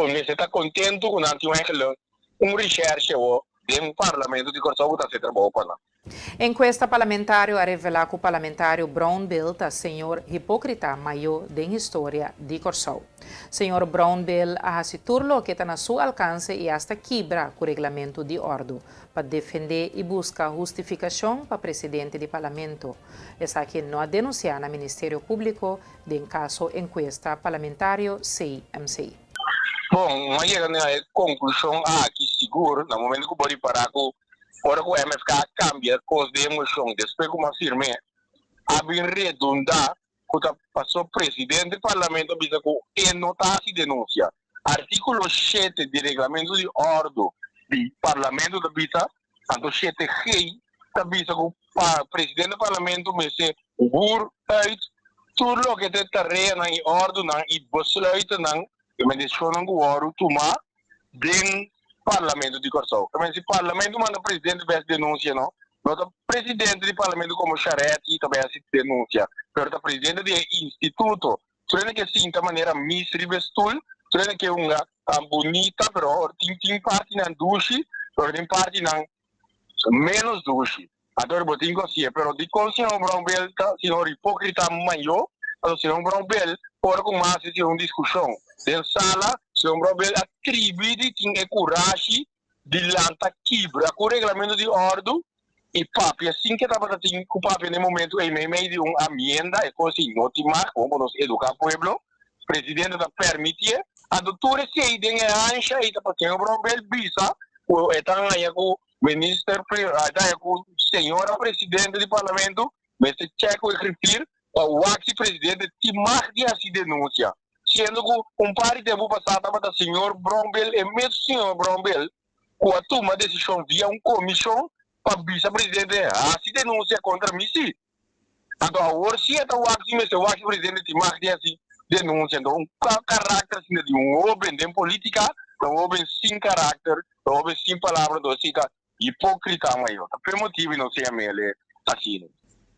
mester ta kontentu ku nan tin un eigenlijk un rishershi awor den Parlamento di Kòrsou ku ta hasi e trabou pa nan. Enkuesta parlamentario a revelá ku parlamentario Brownbill ta señor hipókrita mayó den historia di Kòrsou. Señor Brownbill a hasi tur loke ta na su alkanse i asta kibra ku reglamentu di òrdu pa defendé i buska hustifikashon pa presidente di parlamento. Esaki no a denunsiá na Ministerio Públiko den kaso enkuesta parlamentario CMC. Bon, no a yega na e konklushon aki sigur na momento ku bo ripará ku Ora ku MFK a kambia kos den e moshon despues ku mas firm'é, a bin redundá ku ta paso presidente di parlamento a bisa ku e no ta hasi denunsia. Artíkulo shete di reglamento di òrdu di parlamento ta bisa, anto shete G ta bisa ku presidente di parlamento mester huur uit tur loke ta e tareanan i òrdunan i besluitennan, e desishonnan ku wòrdu tumá den Parlamento di Kòrsou. Ta mester si Parlamento manda presidente bai hasi denunsia no, no ta presidente di Parlamento komo Charetti ta bai hasi denunsia, pero ta presidente di e instituto. Tur hende ke sinta manera mis riba e stul, tur hende ke hunga bunita, pero tin tin partinan dushi, pero tin partinan ménos dushi. Anto bo tin ku hasié, pero dikon señor Brownbill ta señor hipókrita mayó? Pasobra señor Brownbill ora ku mas hasi un diskushon den sala, señor Brownbill a tribi di tin e kurashi di lanta kibra ku reglamento di òrdu i papia sin ke tabata tin ku papia na e momentu ei meimei di un amienda, e kos ei no tin mag, bon pa nos eduká pueblo, presidente ta permitié, anto tur esei den e ansha ei ta pa señor Brownbill bisa ku e ta haña ku Minister ta ku señora presidente di parlamento mester check ku e griffier pa wak si presidente tin mag di hasi denuncia. Siendo ku un par di tempu pasá tabata señor Brownbill, e mes señor Brownbill ku a tuma desishon via un komishon pa bisa presidente hasi denuncia kontra mi si. Anto awor si e ta wak si mester wak si presidente tin mag di hasi denuncia. Anto un karakter asina di un hoben den politica ta un hoben sin karakter, ta un hoben sin palabra, entonces si ta hipocrita mayor. Ta p'e motibu nos yam'el asina.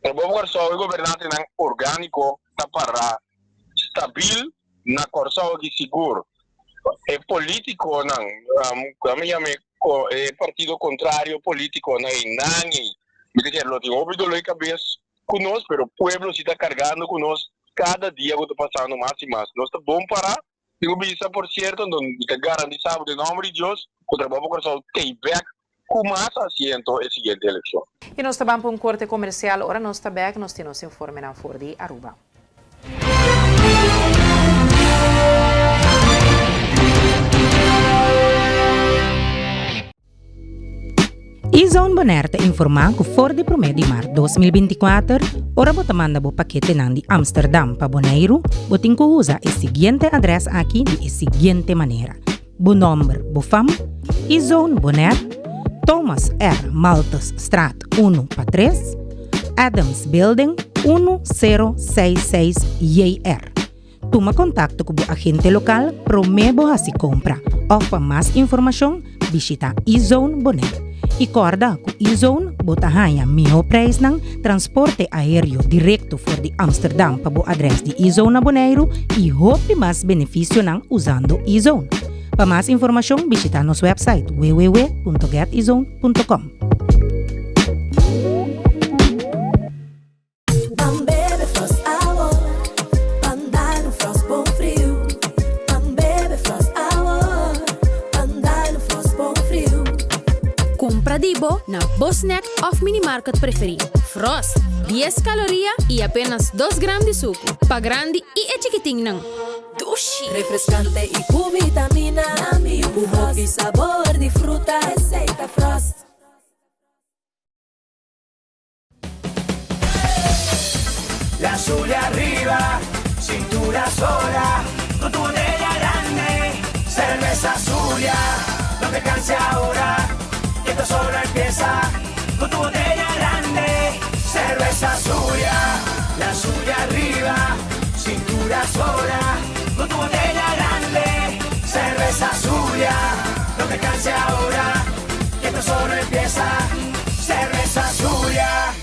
Trabou Kòrsou e gobernantenan orgániko ta pará stabil na Kòrsou aki sigur. E polítikonan, ku mi yama e partido kontrario polítikonan ei, nan ei, mi ta kere lo tin hopi doló di kabes ku nos, pero pueblo si ta kargando ku nos kada dia ku ta pasando mas i mas. Nos ta bon pará Tin ku bisa, por sierto, anto mi ta garantisa bo den nomber di Dios ku Trabou pa Kòrsou tei bèk ku mas asiento e siguiente elekshon. I nos ta ban pa un korte komersial. Ora nos ta bèk, nos tin nos informenan for di Aruba. E-Zone Bonaire ta informá ku for di promé di mart 2024, ora bo ta manda bo paketenan di Amsterdam pa Boneiru, bo tin ku usa e siguiente adrès aki di e siguiente manera, bo nòmber, bo fam, E-Zone Bonaire, Thomas R. Malthusstraat unu pa tres, Adams Building, unu sero seis seis JR. Tuma kontakto ku bo agente lokal promé bo hasi kompra òf pa mas informashon bishita eZone Bonaire. I kòrda ku eZone bo ta haña mihó preisnan, transporte aéreo direkto for di Amsterdam pa bo adrès di eZone na Boneiru i hopi mas benefisionan usando eZone. Pa mas informashon bishita nos wèpsait www.getezone.com. Ban bebe Frost awor, ban dal un Frost bon friu. Ban bebe Frost awor, ban dal un Frost bon friu. Kumpra di bo na bo snack òf minimarket preferí. Frost, dies kaloria i apenas dos gram di suku. Pa grandi i e chikitinnan. Dushi! Refreskante i ku vitamina. Ku hopi sabor di fruta. Esei ta Frost. La Zulia arriba, cintura sola, con tu botella grande, cerveza Zulia, no te canses ahora, que esto solo empieza, con tu botella grande, cerveza Zulia, la Zulia arriba, cintura sola, con tu botella grande, cerveza Zulia, no te canses ahora, que esto solo empieza. Cerveza Zulia.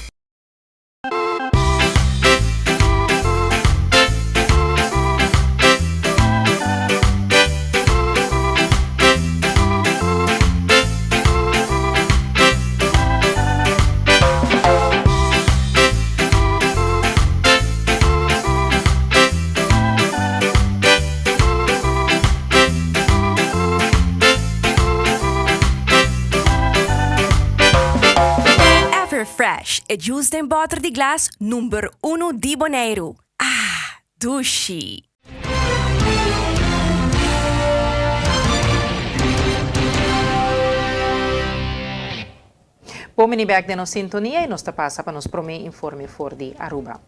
Everfresh, e juice den bòter di glas number unu di Boneiru. Ah, dushi! Bon bini bek den nos sintonia y nos ta pasa pa nos prome informe for di Aruba.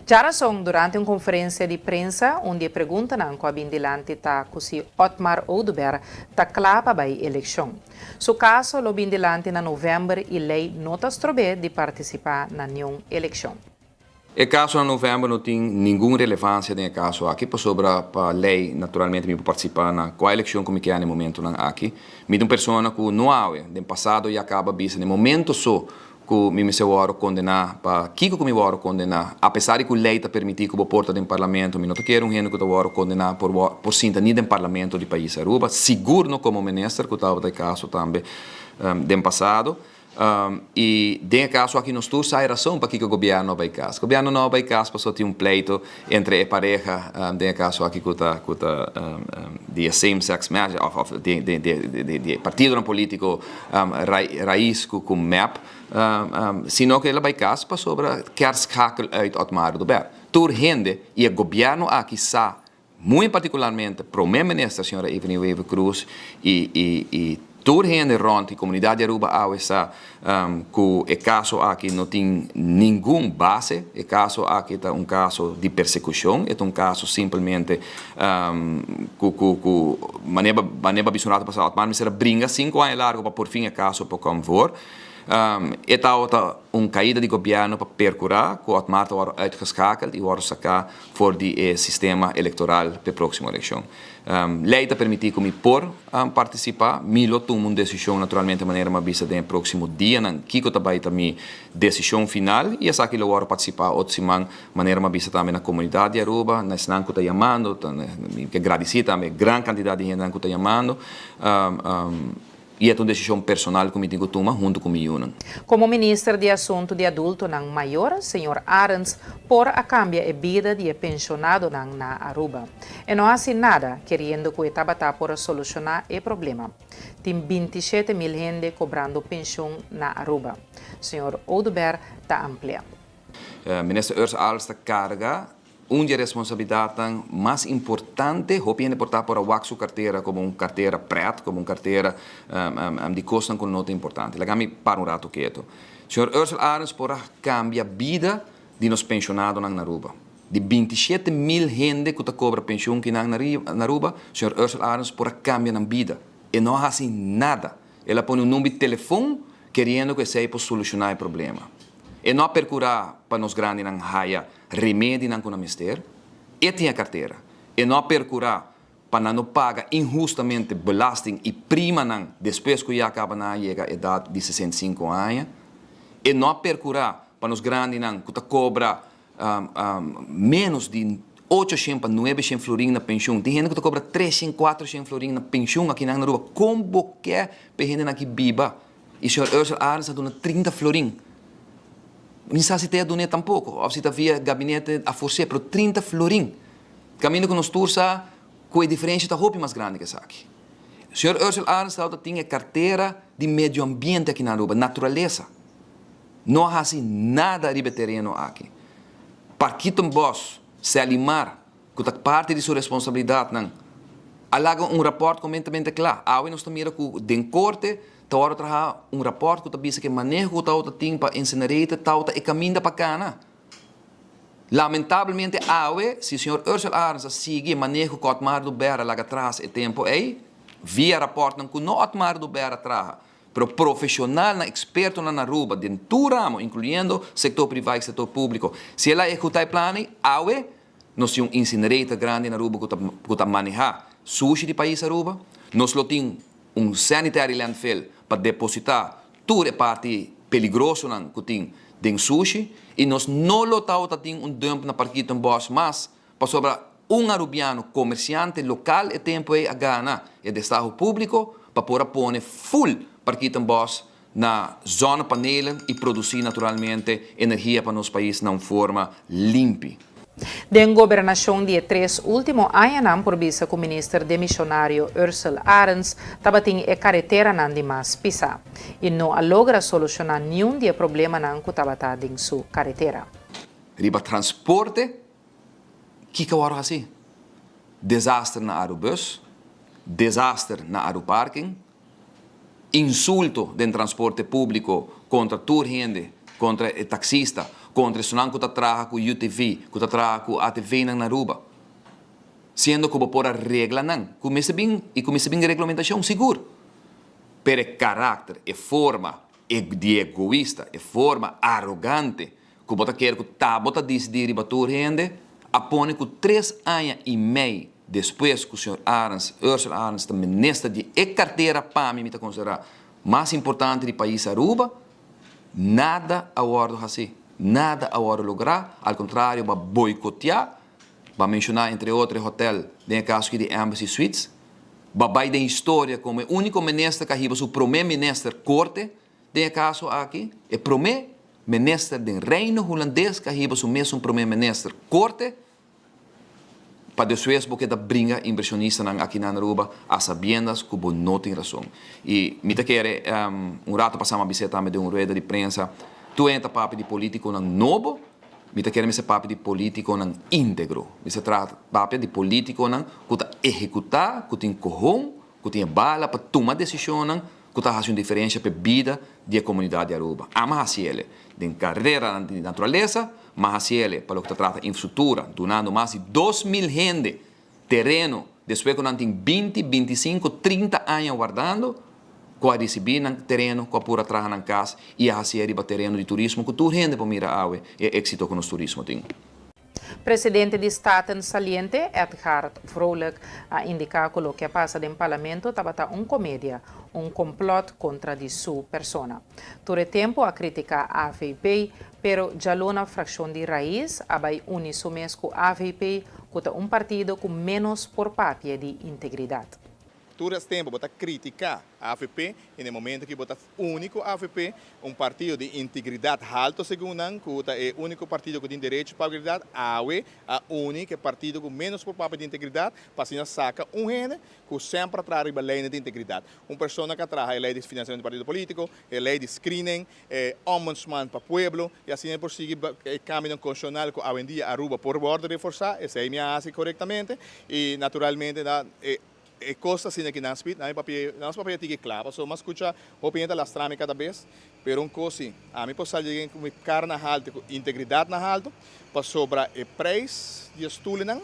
Djarason, durante un conferencia di prensa, un di e preguntanan cu a bin dilanti ta cu si Otmar Oduber ta cla pa bay eleccion. Su caso lo bin dilanti na november y ley no ta strobe di participa na niun eleccion. E kaso na novèmber no tin ningun relevansia den e kaso aki pasobra pa lei naturalmente mi por partisipá na kua elekshon ku mi ke na e momentunan aki. Mi ta un persona ku no awe, den pasado ya kaba bisa na e momento so ku mi mester wòrdu kondená pa kiko ku mi wòrdu kondená apesar di ku lei ta permití ku bo por ta den parlamento mi no ta kere un hende ku ta wòrdu kondená por por sinta ni den parlamento di pais Aruba sigur no komo minister ku tabata e kaso tambe den pasado. I den e kaso aki nos tur sa e rason pakiko gobièrnu a bai kas. Gobièrnu no a bai kas pasobra tin un pleito entre e pareha, den e kaso aki ku ta ku ta di e same sex marriage òf òf di di di di e partidonan polítiko Raiz ku ku mep, sino ku el a bai kas pasobra kier schakel uit Otmar Oduber. Tur hende i e gobièrnu aki sa Muy partikularmente Prome Minister señora Evelyn Wever Croes i i i tur hende rond di komunidat di Aruba awe sa ku e kaso aki no tin ningun base. E kaso aki ta un kaso di persekushon, e ta un kaso simpelmente ku ku ku manera manera bo a bisa un rato pasado Otmar mester a bringa sinku aña largo pa por fin e kaso por kom voor. E tabata un kaida di gobièrnu pa perkurá ku Otmar ta wòrdu uitgeschakeld i wòrdu saká for di e sistema elektoral p'e próksimo elekshon. Lei ta permití ku mi por partisipá. Mi lo tuma un desishon naturalmente manera mi a bisa den e próksimo dianan kiko ta bai ta mi desishon final i esaki lo wòrdu partisipá otro siman manera mi a bisa tambe na komunidat di Aruba, na esnan ku ta yamando, mi ke gradisí tambe e gran kantidat di hendenan ku ta yamando. I e ta un desishon personal ku mi tin ku tuma huntu ku mi yunan. Komo Minister di Asuntu di Adultonan Mayor, señor Arends por a kambia e bida di e penshonadonan na Aruba. E no hasi nada, keriendo ku e tabata por a solushoná e problema. Tin bintishete mil hende kobrando penshon na Aruba. Señor Oduber ta amplia. Minister Urs Arends ta karga Un di e responsabilidatnan mas importante, hopi hende por ta por a wak su kartera komo un kartera prèt, komo un kartera di kosnan ku no ta importante. Laga mi para un ratu ketu. Señor Ursel Arends por a kambia bida di nos penshonadonan na Aruba. Di bintishete mil hende ku ta kobra penshun kinan na Aruba, señor Ursel Arends por a kambia nan bida. E no a hasi nada. El a pone un number di telefon keriendo ku esei por solushoná e problema. E no a perkurá pa nos grandinan haya remedinan ku nan mester. E tin e kartera. E no a perkurá pa nan no paga inhustamente belasting i primanan despues ku ya kaba nan a yega edat di 65 aña. E no a perkurá pa nos grandinan ku ta kobra ménos di ochoshen pa nuebeshen florin na penshun. Tin hende ku ta kobra treshen, kuatroshen florin na penshun akinan na Aruba. Kon bo ke pa e hendenan aki biba? I señor Ursel Arends a duna 30 florin. Mi sa si ta e a dun'é tampoko, òf si ta via gabinete a fors'é, pero 30 florin. Kaminda ku nos tur sa ku e diferensha ta hopi mas grandi ku esaki. Señor Ursel Arends tabata tin e kartera di medio ambiente aki na Aruba, naturalesa. No a hasi nada riba e tereno aki. Parkietenbos, Selimar, ku ta parti di su responsabilidatnan, a laga un rapòrt kompletamente kla. Awe nos ta mira ku den korte ta wòrdu traha un rapòrt ku ta bisa ku e maneho ku tabata tin pa incinerator tabata e kaminda pa kana. Lamentablemente awe si señor Ursel Arends a sigui e maneho ku Otmar Dubera laga tras e tempu ei, via rapòrtnan ku no Otmar Dubera traha, Pero profesionalnan, expertonan na Aruba den tur ramo, incluyendo sector priva y sector publico, si el a ehecuta e plan ey, awe nos tin un incinerator grandi na Aruba cu ta cu ta maneha sushi di pais Aruba, nos lo tin un sanitary landfill pa deposita tur e parti peligrosonan cu tin den sushi y nos no lo tabata tin un dump na Parkietenbos mas Pasobra un Arubiano comerciante local e tempo ey a gana e destaho publico pa por a pone full Parkietenbos na zonnepanelen y produci naturalmente energia pa nos pais na un forma limpi. Den gobernacion di e tres ultimo añanan por bisa cu minister demisionario Ursell Arends tabatin e careteranan di mas pisa y no a logra soluciona niun di e problemanan cu tabata den su caretera. Riba transporte Kiko a wòrdu hasi? Desaster na Arubus, desaster na Aruparking, insulto den transporte públiko kontra tur hende, kontra e taksista, kontra esunnan ku ta traha ku UTV, ku ta traha ku ATVnan na Aruba. Siendo ku bo por a regla nan, ku mester bin i ku mester bin reglamentashon, sigur. Pero e karakter, e forma e di egoista, e forma arogante ku bo ta kere ku ta bo ta disidí riba tur hende, a pone ku tres aña i mei despues ku señor Arends, Ursel Arends ta minister di e kartera pa mi mi ta konsiderá mas importante di pais Aruba, nada a wòrdu hasí, nada a wòrdu lográ, al kontrario bo a boikoteá, bo a menshoná entre otro e hotèl den e kaso aki di Embassy Suites, bo a bai den historia komo e úniko minister ku a hiba su promé minister korte Den e kaso aki, e promé minister den Reino Hulandes ku a hiba su mesun promé minister korte pa despues bo keda bringa invershonistanan aki na Aruba a sabiendas ku bo no tin rason. I mi ta kere un rato pasá mi a bis'é tambe den un rueda di prensa, tur hende ta papia di polítikonan nobo, mi ta kere mester papia di polítikonan íntegro. Mi sa trata papia di polítikonan ku ta ehekutá, ku tin kohon, ku tin e bala pa tuma desishonnan ku ta hasi un diferensha pa e bida di e komunidat di Aruba. Ama hasi ele den kareranan di naturalesa, ma hasi ele pa loke ta trata infrastruktura, dunando mas di 2000 hende tereno despues ku nan tin binti, bintisinko, trinta aña wardando. ku a risibí nan tereno, ku a pura traha nan kas i a hasié riba tereno di turismo ku tur hende por mira awe e éksito ku nos turismo tin. Presidente di Staten saliente, Edgard Vrolijk, a indiká ku loke a pasa den Parlamento tabata un komedia, un komplòt kontra di su persona. Tur e tempu a kritiká avp, pero djaluna frakshon di Raiz a bai uni su mes ku avp, ku ta un partido ku ménos por papia di integridat. Tur es tempo bo ta critica avp y na e momento ki bo ta uni cu avp, un partido di integridad halto segun nan, cu ta e unico partido cu tin derecho pa integridad, awe a uni cu e partido cu menos por papia di integridad pa asina saca un hende cu semper a traha riba leynan di integridad. Un persona cu a traha e ley di financiamento di partido politico, e ley di screening, e ombudsman pa pueblo y asina e por sigui e cambionan constitucional cu awendia Aruba por wordo reforsa, esey mi a haci corectamente y naturalmente na e E cos ta asina ki nan speed, nan papia, nan nos papia tiki cla, pasobra mi a scucha hopi hende ta lastra mi cada bes, pero un cos si, ami por sali den cu mi cara na halto, cu integridad na halto, pasobra e prijs di e stoelnan,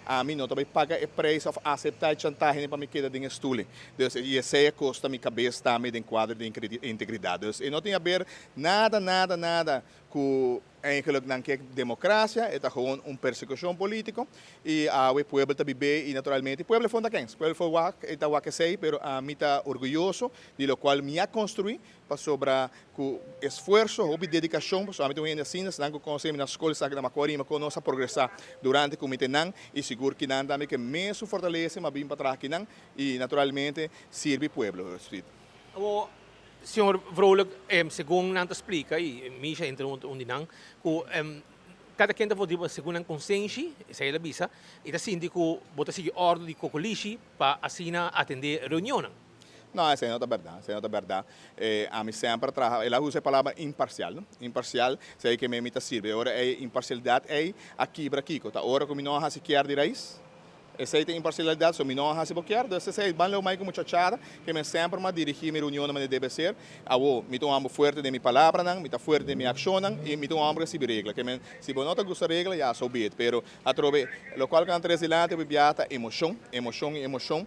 ami no ta bay paga e prijs of acepta e chantahenan pa mi keda den e stoel. Dus, y esey a costa mi cabes tambe den cuadro di integridad. Dus, e no tin haber nada, nada, nada cu Eigenlijk nan ke democracia, e ta gewoon un persecucion politico y awe pueblo ta bib'é y naturalmente pueblo e fonda kens, pueblo for wak, e ta wak esey, pero ami ta orguyoso di locual mi a construi pasobra cu esfuerzo, hopi dedicacion, pasobra ami ta un hende asina, esnan cu conoce mi na scol sa cu na Macuarima con nos a progresa durante cu mi ta nan y sigur kinan tambe ke mesun fortalece mi a bin pa traha kinan y naturalmente sirbi pueblo. Awor, Señor Vrolijk, segun nan ta splica, y Misha entre un di nan, cu cada ken ta vota segun nan consenshi, esey el a bisa, y ta sinti cu bo ta sigui ordo di cocolishi pa asina atende reunionnan. No, esey no ta berdad, esey no ta berdad. Ami semper a traha, el a usa e palabra imparcial, no? Imparcial, esey ke mi ta sirbi. Ora e imparcialidad ey a kibra kico? Ta ora cu mi no a haci kier di rais? Esei ta imparcialidad, so mi no a haci bo kier, dus esei ban leu mai cu muchachada, ke men semper m'a dirigi mi reunionnan manera debe ser. Awo, mi ta un homber fuerte den mi palabranan, mi ta fuerte den mi accionnan y mi ta un homber cu sibi regla. Ke men, si bo no ta gusta regla, ya, so be it. Pero, atrobe, locual cu nan trece dilanti hopi biaha ta emocion, emocion y emocion.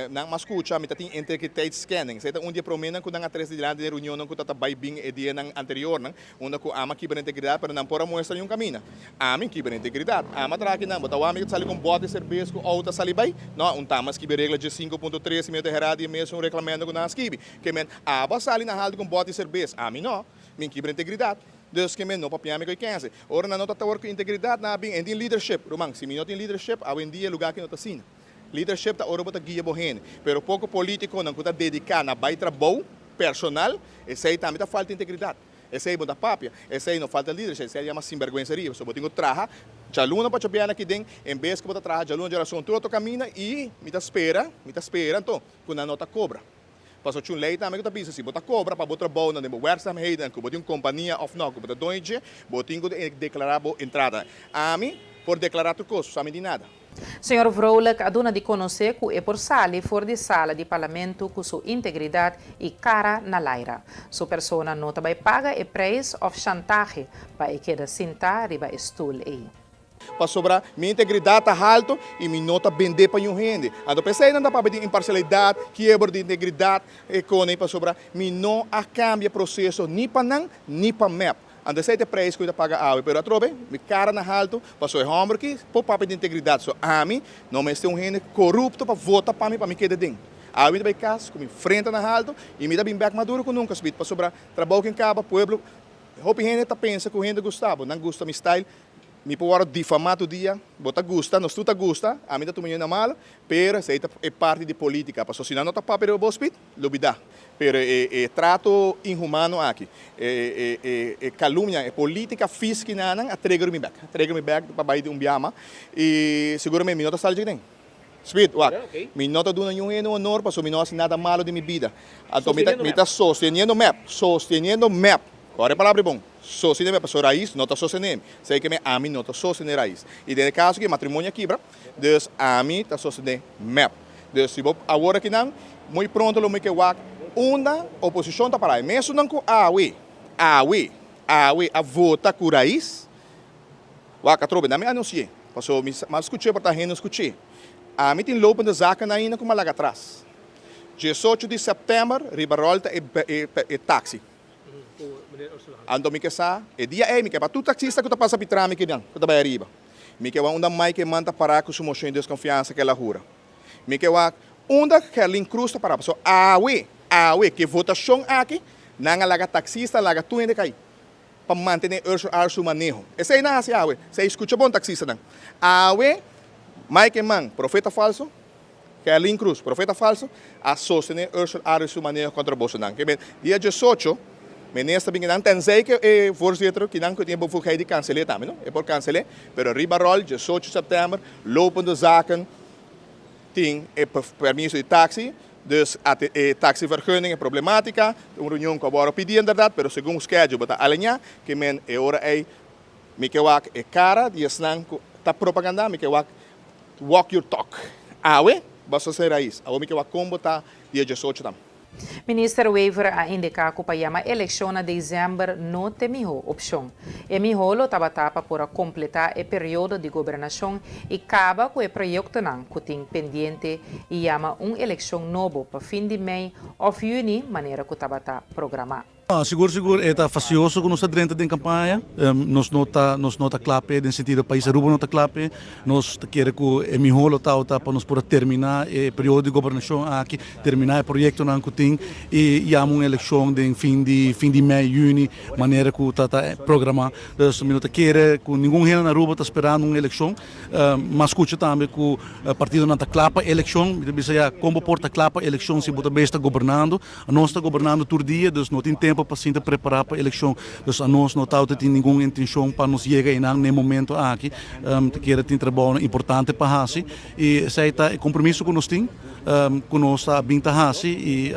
Nan m'a scucha, mi ta tin integriteitsscanning. Esei ta un di e promenan cu nan a trece dilanti den reunionnan cu ta ta bay bin e dianan anteriornan, unda cu ami a kibra integridad, pero nan por a muestra niun camina. Ami kibra integridad. Ami a traha kinan. Bo ta wak mi ta sali cu un bot di serbes cu auto a sali bay? No, un tama a skibi regla dje sinku punto tres i mi no ta hera di e mesun reglamento cu nan a skibi. Ke men, abo a sali na haltu cu un bot di serbes. Ami no. Mi kibra integridad. Dus ke men no papia mi cu e kense. Ora nan no ta tawor cu integridad, nan a bin en tin leadership. Ruman, si mi no tin leadership, awendia lugar aki no ta asina. Leadership ta ora bo ta guia bo hende, pero poko politiconan cu ta dedica na bay trabou personal, esey tambe ta falta integridad. Esey bo ta papia, esey no falta leadership, esey a yama sinberguenseria. Pasobra bo tin cu traha djaluna pa djabièrnè aki den, en bes cu bo ta traha djaluna djarason tur otro caminda y mi ta spera, mi ta spera anto cu nan no ta cobra. Pasobra cu un ley tambe cu ta bisa si bo ta cobra pa bo trabounan den bo werkzaamheden, cu bo tin un compania of no, cu bo ta doño dje, bo tin cu declara bo entrada. Ami por declara tur cos, pasobra ami tin nada. Señor Vrolijk a duna di conoce cu e por sali for di sala di Parlamento cu su integridad y cara na laira. Su persona no ta bay paga e prijs of chantahe pa e keda sinta riba e stoel ey. Pasobra mi integridad ta halto y mi no ta bende pa niun hende. Anto p'esey nan ta papia di imparcialidad, kiebro di integridad, e con ey pasobra mi no a cambia proceso ni pa nan ni pa mep. Anto esei ta e prijs ku mi ta paga awe. Pero atrobe, mi kara na haltu, pasobra e hòmber aki por papia di integridat. So ami no mester un hende korupto pa vota pa mi pa mi keda den. Awe mi ta bai kas ku mi frenta na haltu i mi ta bin bèk mas duru ku nunka, Smith, pasobra trabou ken kaba, pueblo, hopi hende ta pensa ku hende gusta bo. Nan gusta mi style. Mi por wòrdu difamá tur dia. Bo ta gusta, nos tur ta gusta. Ami ta tuma ño na malu, pero esei ta e parti di polítika. Pasobra si nan no ta papia riba bo, Smith, lubidá. Pero e e trato inhumano aki, e e e calumnia, e politica vies ki nan a trigger mi bek, a trigger mi bek pa bai di un biama y seguramente mi no ta sali dje den. Speed, wak, mi no ta duna niun hende un honor pasobra mi no haci nada malo den mi bida. Anto mi ta mi ta sosteniendo mep, sosteniendo mep, ora e palabra e bon, sosteniendo mep pasobra Raiz no ta sostene mi, esey ke mi ami no ta sostene Raiz. Y den e caso ki e matrimonio a kibra, dus ami ta sostene mep. Dus si bo awor aki nan, muy pronto lo mi ke wak unda oposishon ta pará. E mesunnan ku awe, awe, awe a vota ku Raiz, wak atrobe, nan mi anunsi'é, pasobra mi a skuch'é por ta hende no skuch'é. Ami tin lopende zakennan ainda ku mi a laga atras. 18 di sèptèmber riba ròl ta e e taksi. Anto mi ke sa, e dia ei mi ke pa tur taksista ku ta pasa pitra mi kinan, ku ta bai ariba. Mi ke wak unda Mike Eman ta pará ku su moshon di deskonfiansa ku el a hura. Mi ke wak unda Gerlin Cruz ta pará, pasobra awe, awe, ku e votashon aki, nan a laga taksista, a laga tur hende kai pa mantené Ursula Arends su maneho. Esei nan a hasi awe. Esei skucha bon taksistanan. Awe, Mike Eman, profeta falso, Gerlin Cruz, profeta falso, a sostené Ursula Arends su maneho kontra bosonan. Ke men, dia diesocho, minister bin kinan, tenzij ke e voorzitter kinan ku tin e bevoegdheid di kansel'é tambe, no? E por kansel'é, pero riba ròl, diesocho sèptèmber, lopende zaken tin e permiso di taxi, dus e taxivergunning e problematica, un reunion ku a wòrdu pidi inderdat, pero segun schedule bo ta alineá, ke men e ora ei mi ke wak e kara di esnan ku ta propagandá, mi ke wak Walk your talk. Awe bo a sostene Raiz. Awor mi ke wak kon bo ta dia diesocho tam. Minister Wever a indiká ku pa yama elekshon na desèmber no t'e mihó opshon. E mihó lo tabata pa por a kompletá e periodo di gobernashon i kaba ku e proyektonan ku tin pendiente i yama un elekshon nobo pa fin di mei òf yüni manera ku tabata programá. Sigur sigur e ta fastioso ku nos ta drenta den kampaña. Nos no ta nos no ta kla p'e den sentido pais Aruba no ta kla p'e. Nos ta kere ku e mihó lo tabata pa nos por a terminá e periodo di gobernashon aki, terminá e proyektonan ku tin i yama un elekshon den fin di fin di mei, yüni manera ku ta ta programá. Dus mi no ta kere ku ningun hende na Aruba ta sperando un elekshon. M'a skucha tambe ku partidonan ta kla pa elekshon. Mi ta bisa ya kon bo por ta kla pa elekshon si bo ta bes ta gobernando? Anos ta gobernando tur dia, dus no tin tempo pa sinta prepara pa eleccion. Dus anos no tawata tin ningun intencion pa nos yega einan n'e momento aki. Ta kere tin trabounan importante pa haci y esey ta e compromiso cu nos tin, cu nos ta bin ta haci y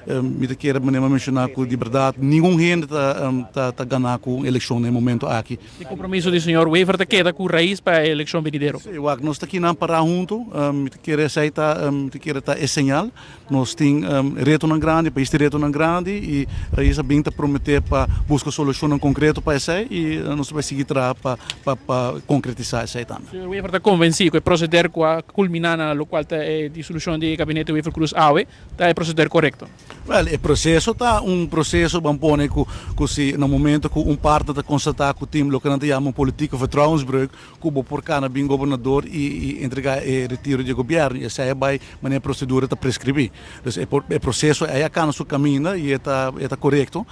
mi ta kere manera mi a menciona cu di berdad ningun hende ta gana cu un eleccion n'e momento aki. E compromiso di señor Wever ta keda cu Raiz pa e eleccion venidero? Si, wak, nos ta kinan para hunto, mi ta kere esey ta, mi ta kere ta e señal. Nos tin retonan grandi, pais tin retonan grandi y Raiz a bin ta promete pa busca solucionnan concreto pa esey y nos ta bay sigui traha pa pa concretisa esey tambe. Señor Wever ta convenci cu e proceder cu a culmina na locual ta e disolucion di e gabinete Wever-Croes awe ta e proceder corecto? Wel, e proceso ta un proceso, ban pone cu cu si na momento cu un partner ta constata cu tin loke nan ta yama un politieke vertrouwensbreuk, ku bo por kana bin gobernador i entregá e retiro di e gobièrnu i esei a bai manera e prosedura ta preskribí. Dus e por e proseso ei a kana su kaminda i e ta e ta korekto,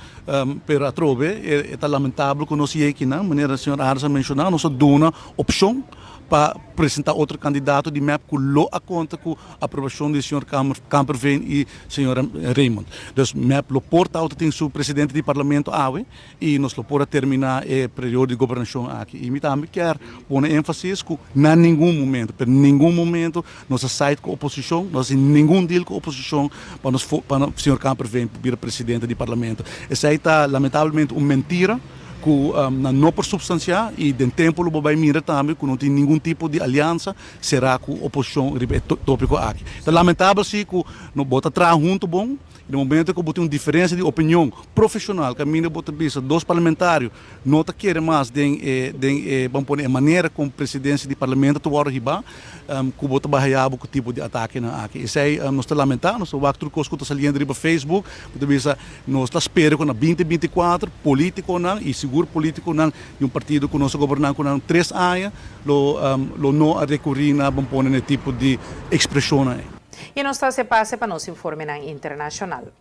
pero atrobe e ta lamentabel ku nos yei kinan, manera señor Arends a menshoná, nos a duna opshon pa presentá otro kandidato di mep ku lo a konta ku aprobashon di señor Kamperveen i señora Raymond. Dus mep lo por tabata tin su presidente di parlamento awe. I nos lo por a terminá e periodo di gobernashon aki. I mi tambe kier pone énfasis ku na ningun momento, pero ningun momento nos a site ku oposishon, nos a hasi ningun deal ku oposishon pa nos pa señor Kamperveen por bira presidente di parlamento. Esei ta lamentablemente un mentira ku nan no por supstansiá i den tempu lo bo bai mira tambe ku no tin ningun tipo di aliansa será ku oposishon riba e tópiko aki. Ta lamentabel si ku no bo ta traha huntu bon. Den momento ku bo tin un diferensia di opinion profeshonal kaminda bo ta bisa dos parlamentario no ta kere mas den e den e ban pone e manera kon presidensia di parlamento ta wòrdu hibá ku bo ta bai haya bo ku tipo di atakenan aki. Esei nos ta lamentá, nos ta wak tur kos ku ta saliendo riba Facebook, bo ta bisa nos ta spera ku na binti 24 politikonan i sigur politikonan di un partido ku nos a goberná ku nan tres aña lo lo no a rekurí na ban pone na e tipo di ekspreshonnan ei. I nos ta hasi pase pa nos informenan internashonal.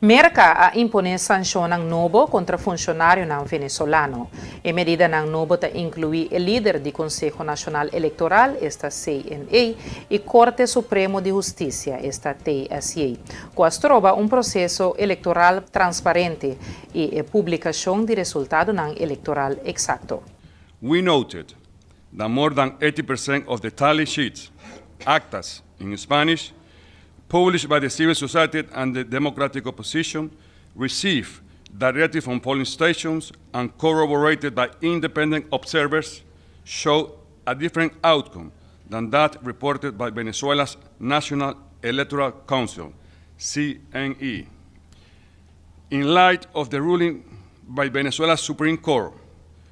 Merka a imponé sanshonnan nobo kontra funshonarionan venezolano. E medidanan nobo ta inkluí e lider di Konseho Nashonal Elektoral, esta CNE, i Korte Supremo di Hustisia, esta TSJ, ku a stroba un proseso elektoral transparente i e publikashon di resultadonan elektoral eksakto. We noted that more than 80% of the tally sheets, actas in Spanish, published by the civil society and the democratic opposition received directly from polling stations and corroborated by independent observers show a different outcome than that reported by Venezuela's National Electoral Council, CNE. In light of the ruling by Venezuela's Supreme Court.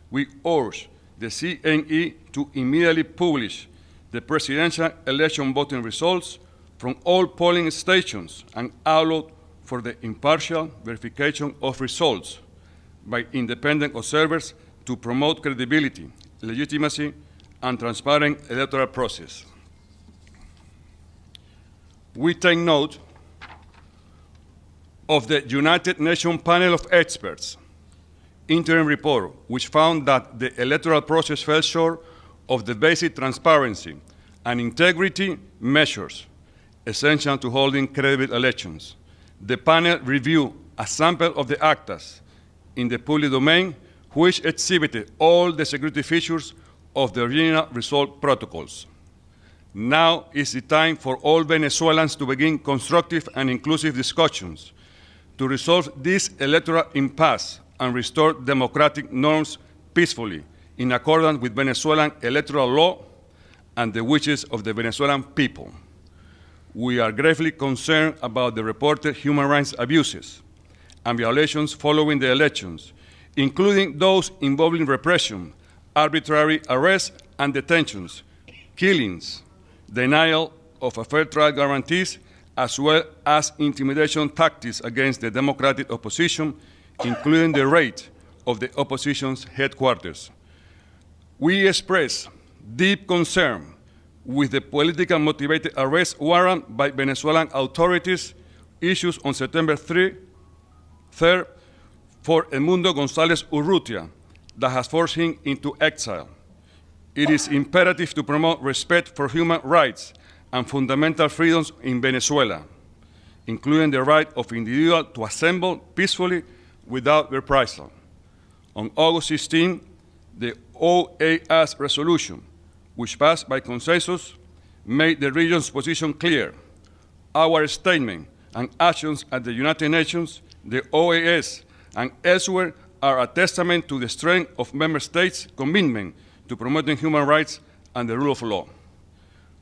We urge the CNE to immediately publish the presidential election voting results from all polling stations and allow for the impartial verification of results by independent observers to promote credibility, legitimacy, and transparent electoral process. We take note of the United Nations Panel of Experts interim report, which found that the electoral process fell short of the basic transparency and integrity measures essential to holding credible elections. The panel reviewed a sample of the actas in the public domain, which exhibited all the security features of the original result protocols. Now is the time for all Venezuelans to begin constructive and inclusive discussions to resolve this electoral impasse and restore democratic norms peacefully in accordance with Venezuelan electoral law and the wishes of the Venezuelan people. We are gravely concerned about the reported human rights abuses and violations following the elections, including those involving repression, arbitrary arrests and detentions, killings, denial of a fair trial guarantees, as well as intimidation tactics against the democratic opposition, including the raid of the opposition's headquarters. We express deep concern with the politically motivated arrest warrant by Venezuelan authorities issued on September 3, 3rd for Edmundo González Urrutia that has forced him into exile. It is imperative to promote respect for human rights and fundamental freedoms in Venezuela, including the right of individuals to assemble peacefully without reprisal. On August 16, the OAS resolution, which passed by consensus, made the region's position clear. Our statement and actions at the United Nations, the OAS, and elsewhere are a testament to the strength of member states' commitment to promoting human rights and the rule of law.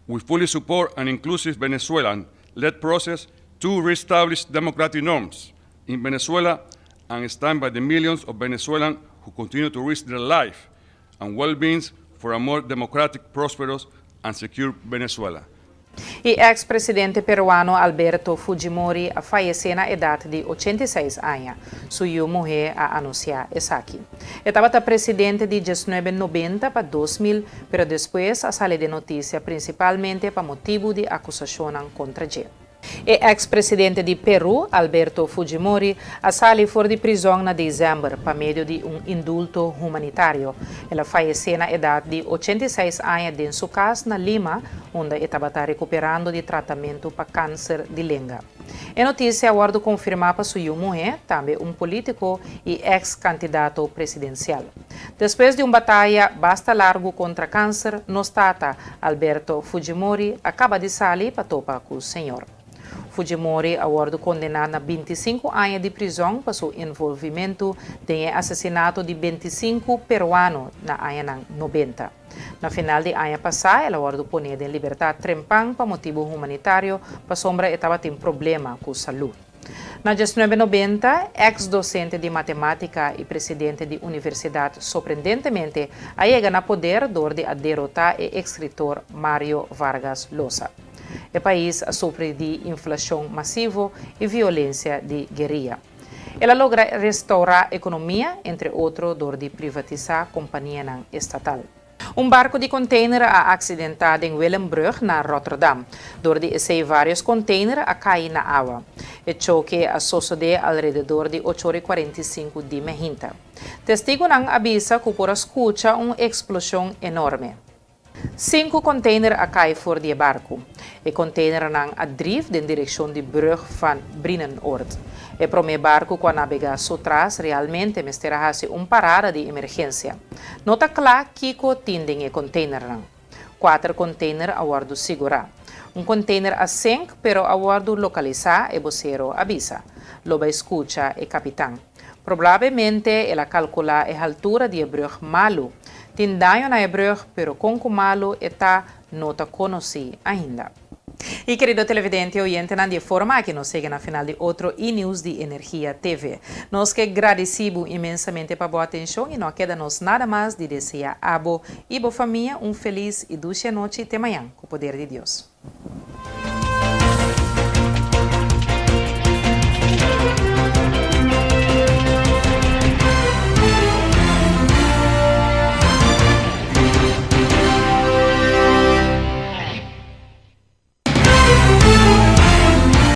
We fully support an inclusive Venezuelan-led process to reestablish democratic norms in Venezuela and stand by the millions of Venezuelans who continue to risk their life and well-being for a more democratic, prosperous, and secure Venezuela. E ex-presidente peruano Alberto Fujimori a fayece na edad di 86 aña. Su yiu muhe a anuncia esaki. E tabata presidente di 1990 pa 2000, pero despues a sali den noticia principalmente pa motibo di acusacionnan contra dje. E ex-presidente di Peru, Alberto Fujimori, a sali for di prizon na december pa medio di un indulto humanitario. El a fayece na edad di 86 aña den su cas na Lima, unda e tabata recuperando di tratamento pa cancer di lenga. E noticia a wordo confirma pa su yiu muhe, tambe un politico y ex-candidato presidencial. Despues di un bataya basta largo contra cancer, nos tata, Alberto Fujimori, a caba di sali pa topa cu Señor. Fujimori a wordo condena na 25 aña di prizon pa su envolvimento den asesinato di 25 peruano na aña 90. Na final di aña pasa, el a wordo poni den libertad trempan pa motibo humanitario, pasobra e tabatin problema cu salud. Na 1990, ex-docente di matematica y presidente di universidad sorprendentemente a yega na poder door di a derota e escritor Mario Vargas Llosa. E pais a sufri di inflacion masivo y violencia di gueriya. El a logra restaura economia, entre otro, door di privatisa compania estatal. Un barco di container a accidenta na Willembrug, na Rotterdam. Door di esey varios container a cay na awa. E choque a sosode alrededor di 8.45 di mainta. Testigonan a bisa cu por a scucha un explosion enorme. Cinco container a cay for di barco. E containernan a drief den direccion di brug van Brienenoord. E prome barco cu a nabega su tras realmente mester a haci un parada di emergencia. No ta cla kico tin den e containernan. Cuater container a wordo sigura. Un container a sink, pero a wordo localisa e vocero a bisa. Lo bay scucha e capitan. Probablemente el a calcula e altura di brug malo. Tin daño na brug, pero con malo e ta no ta conoci ainda. I kerido televidente i oyentenan, di e forma aki nos a yega na final di otro E-News di Energia TV. Nos ke gradisí bo inmensamente pa bo atenshon i no a keda nos nada mas di deseá abo i bo famia un felis i dushi anochi te mañan, ku poder di Dios.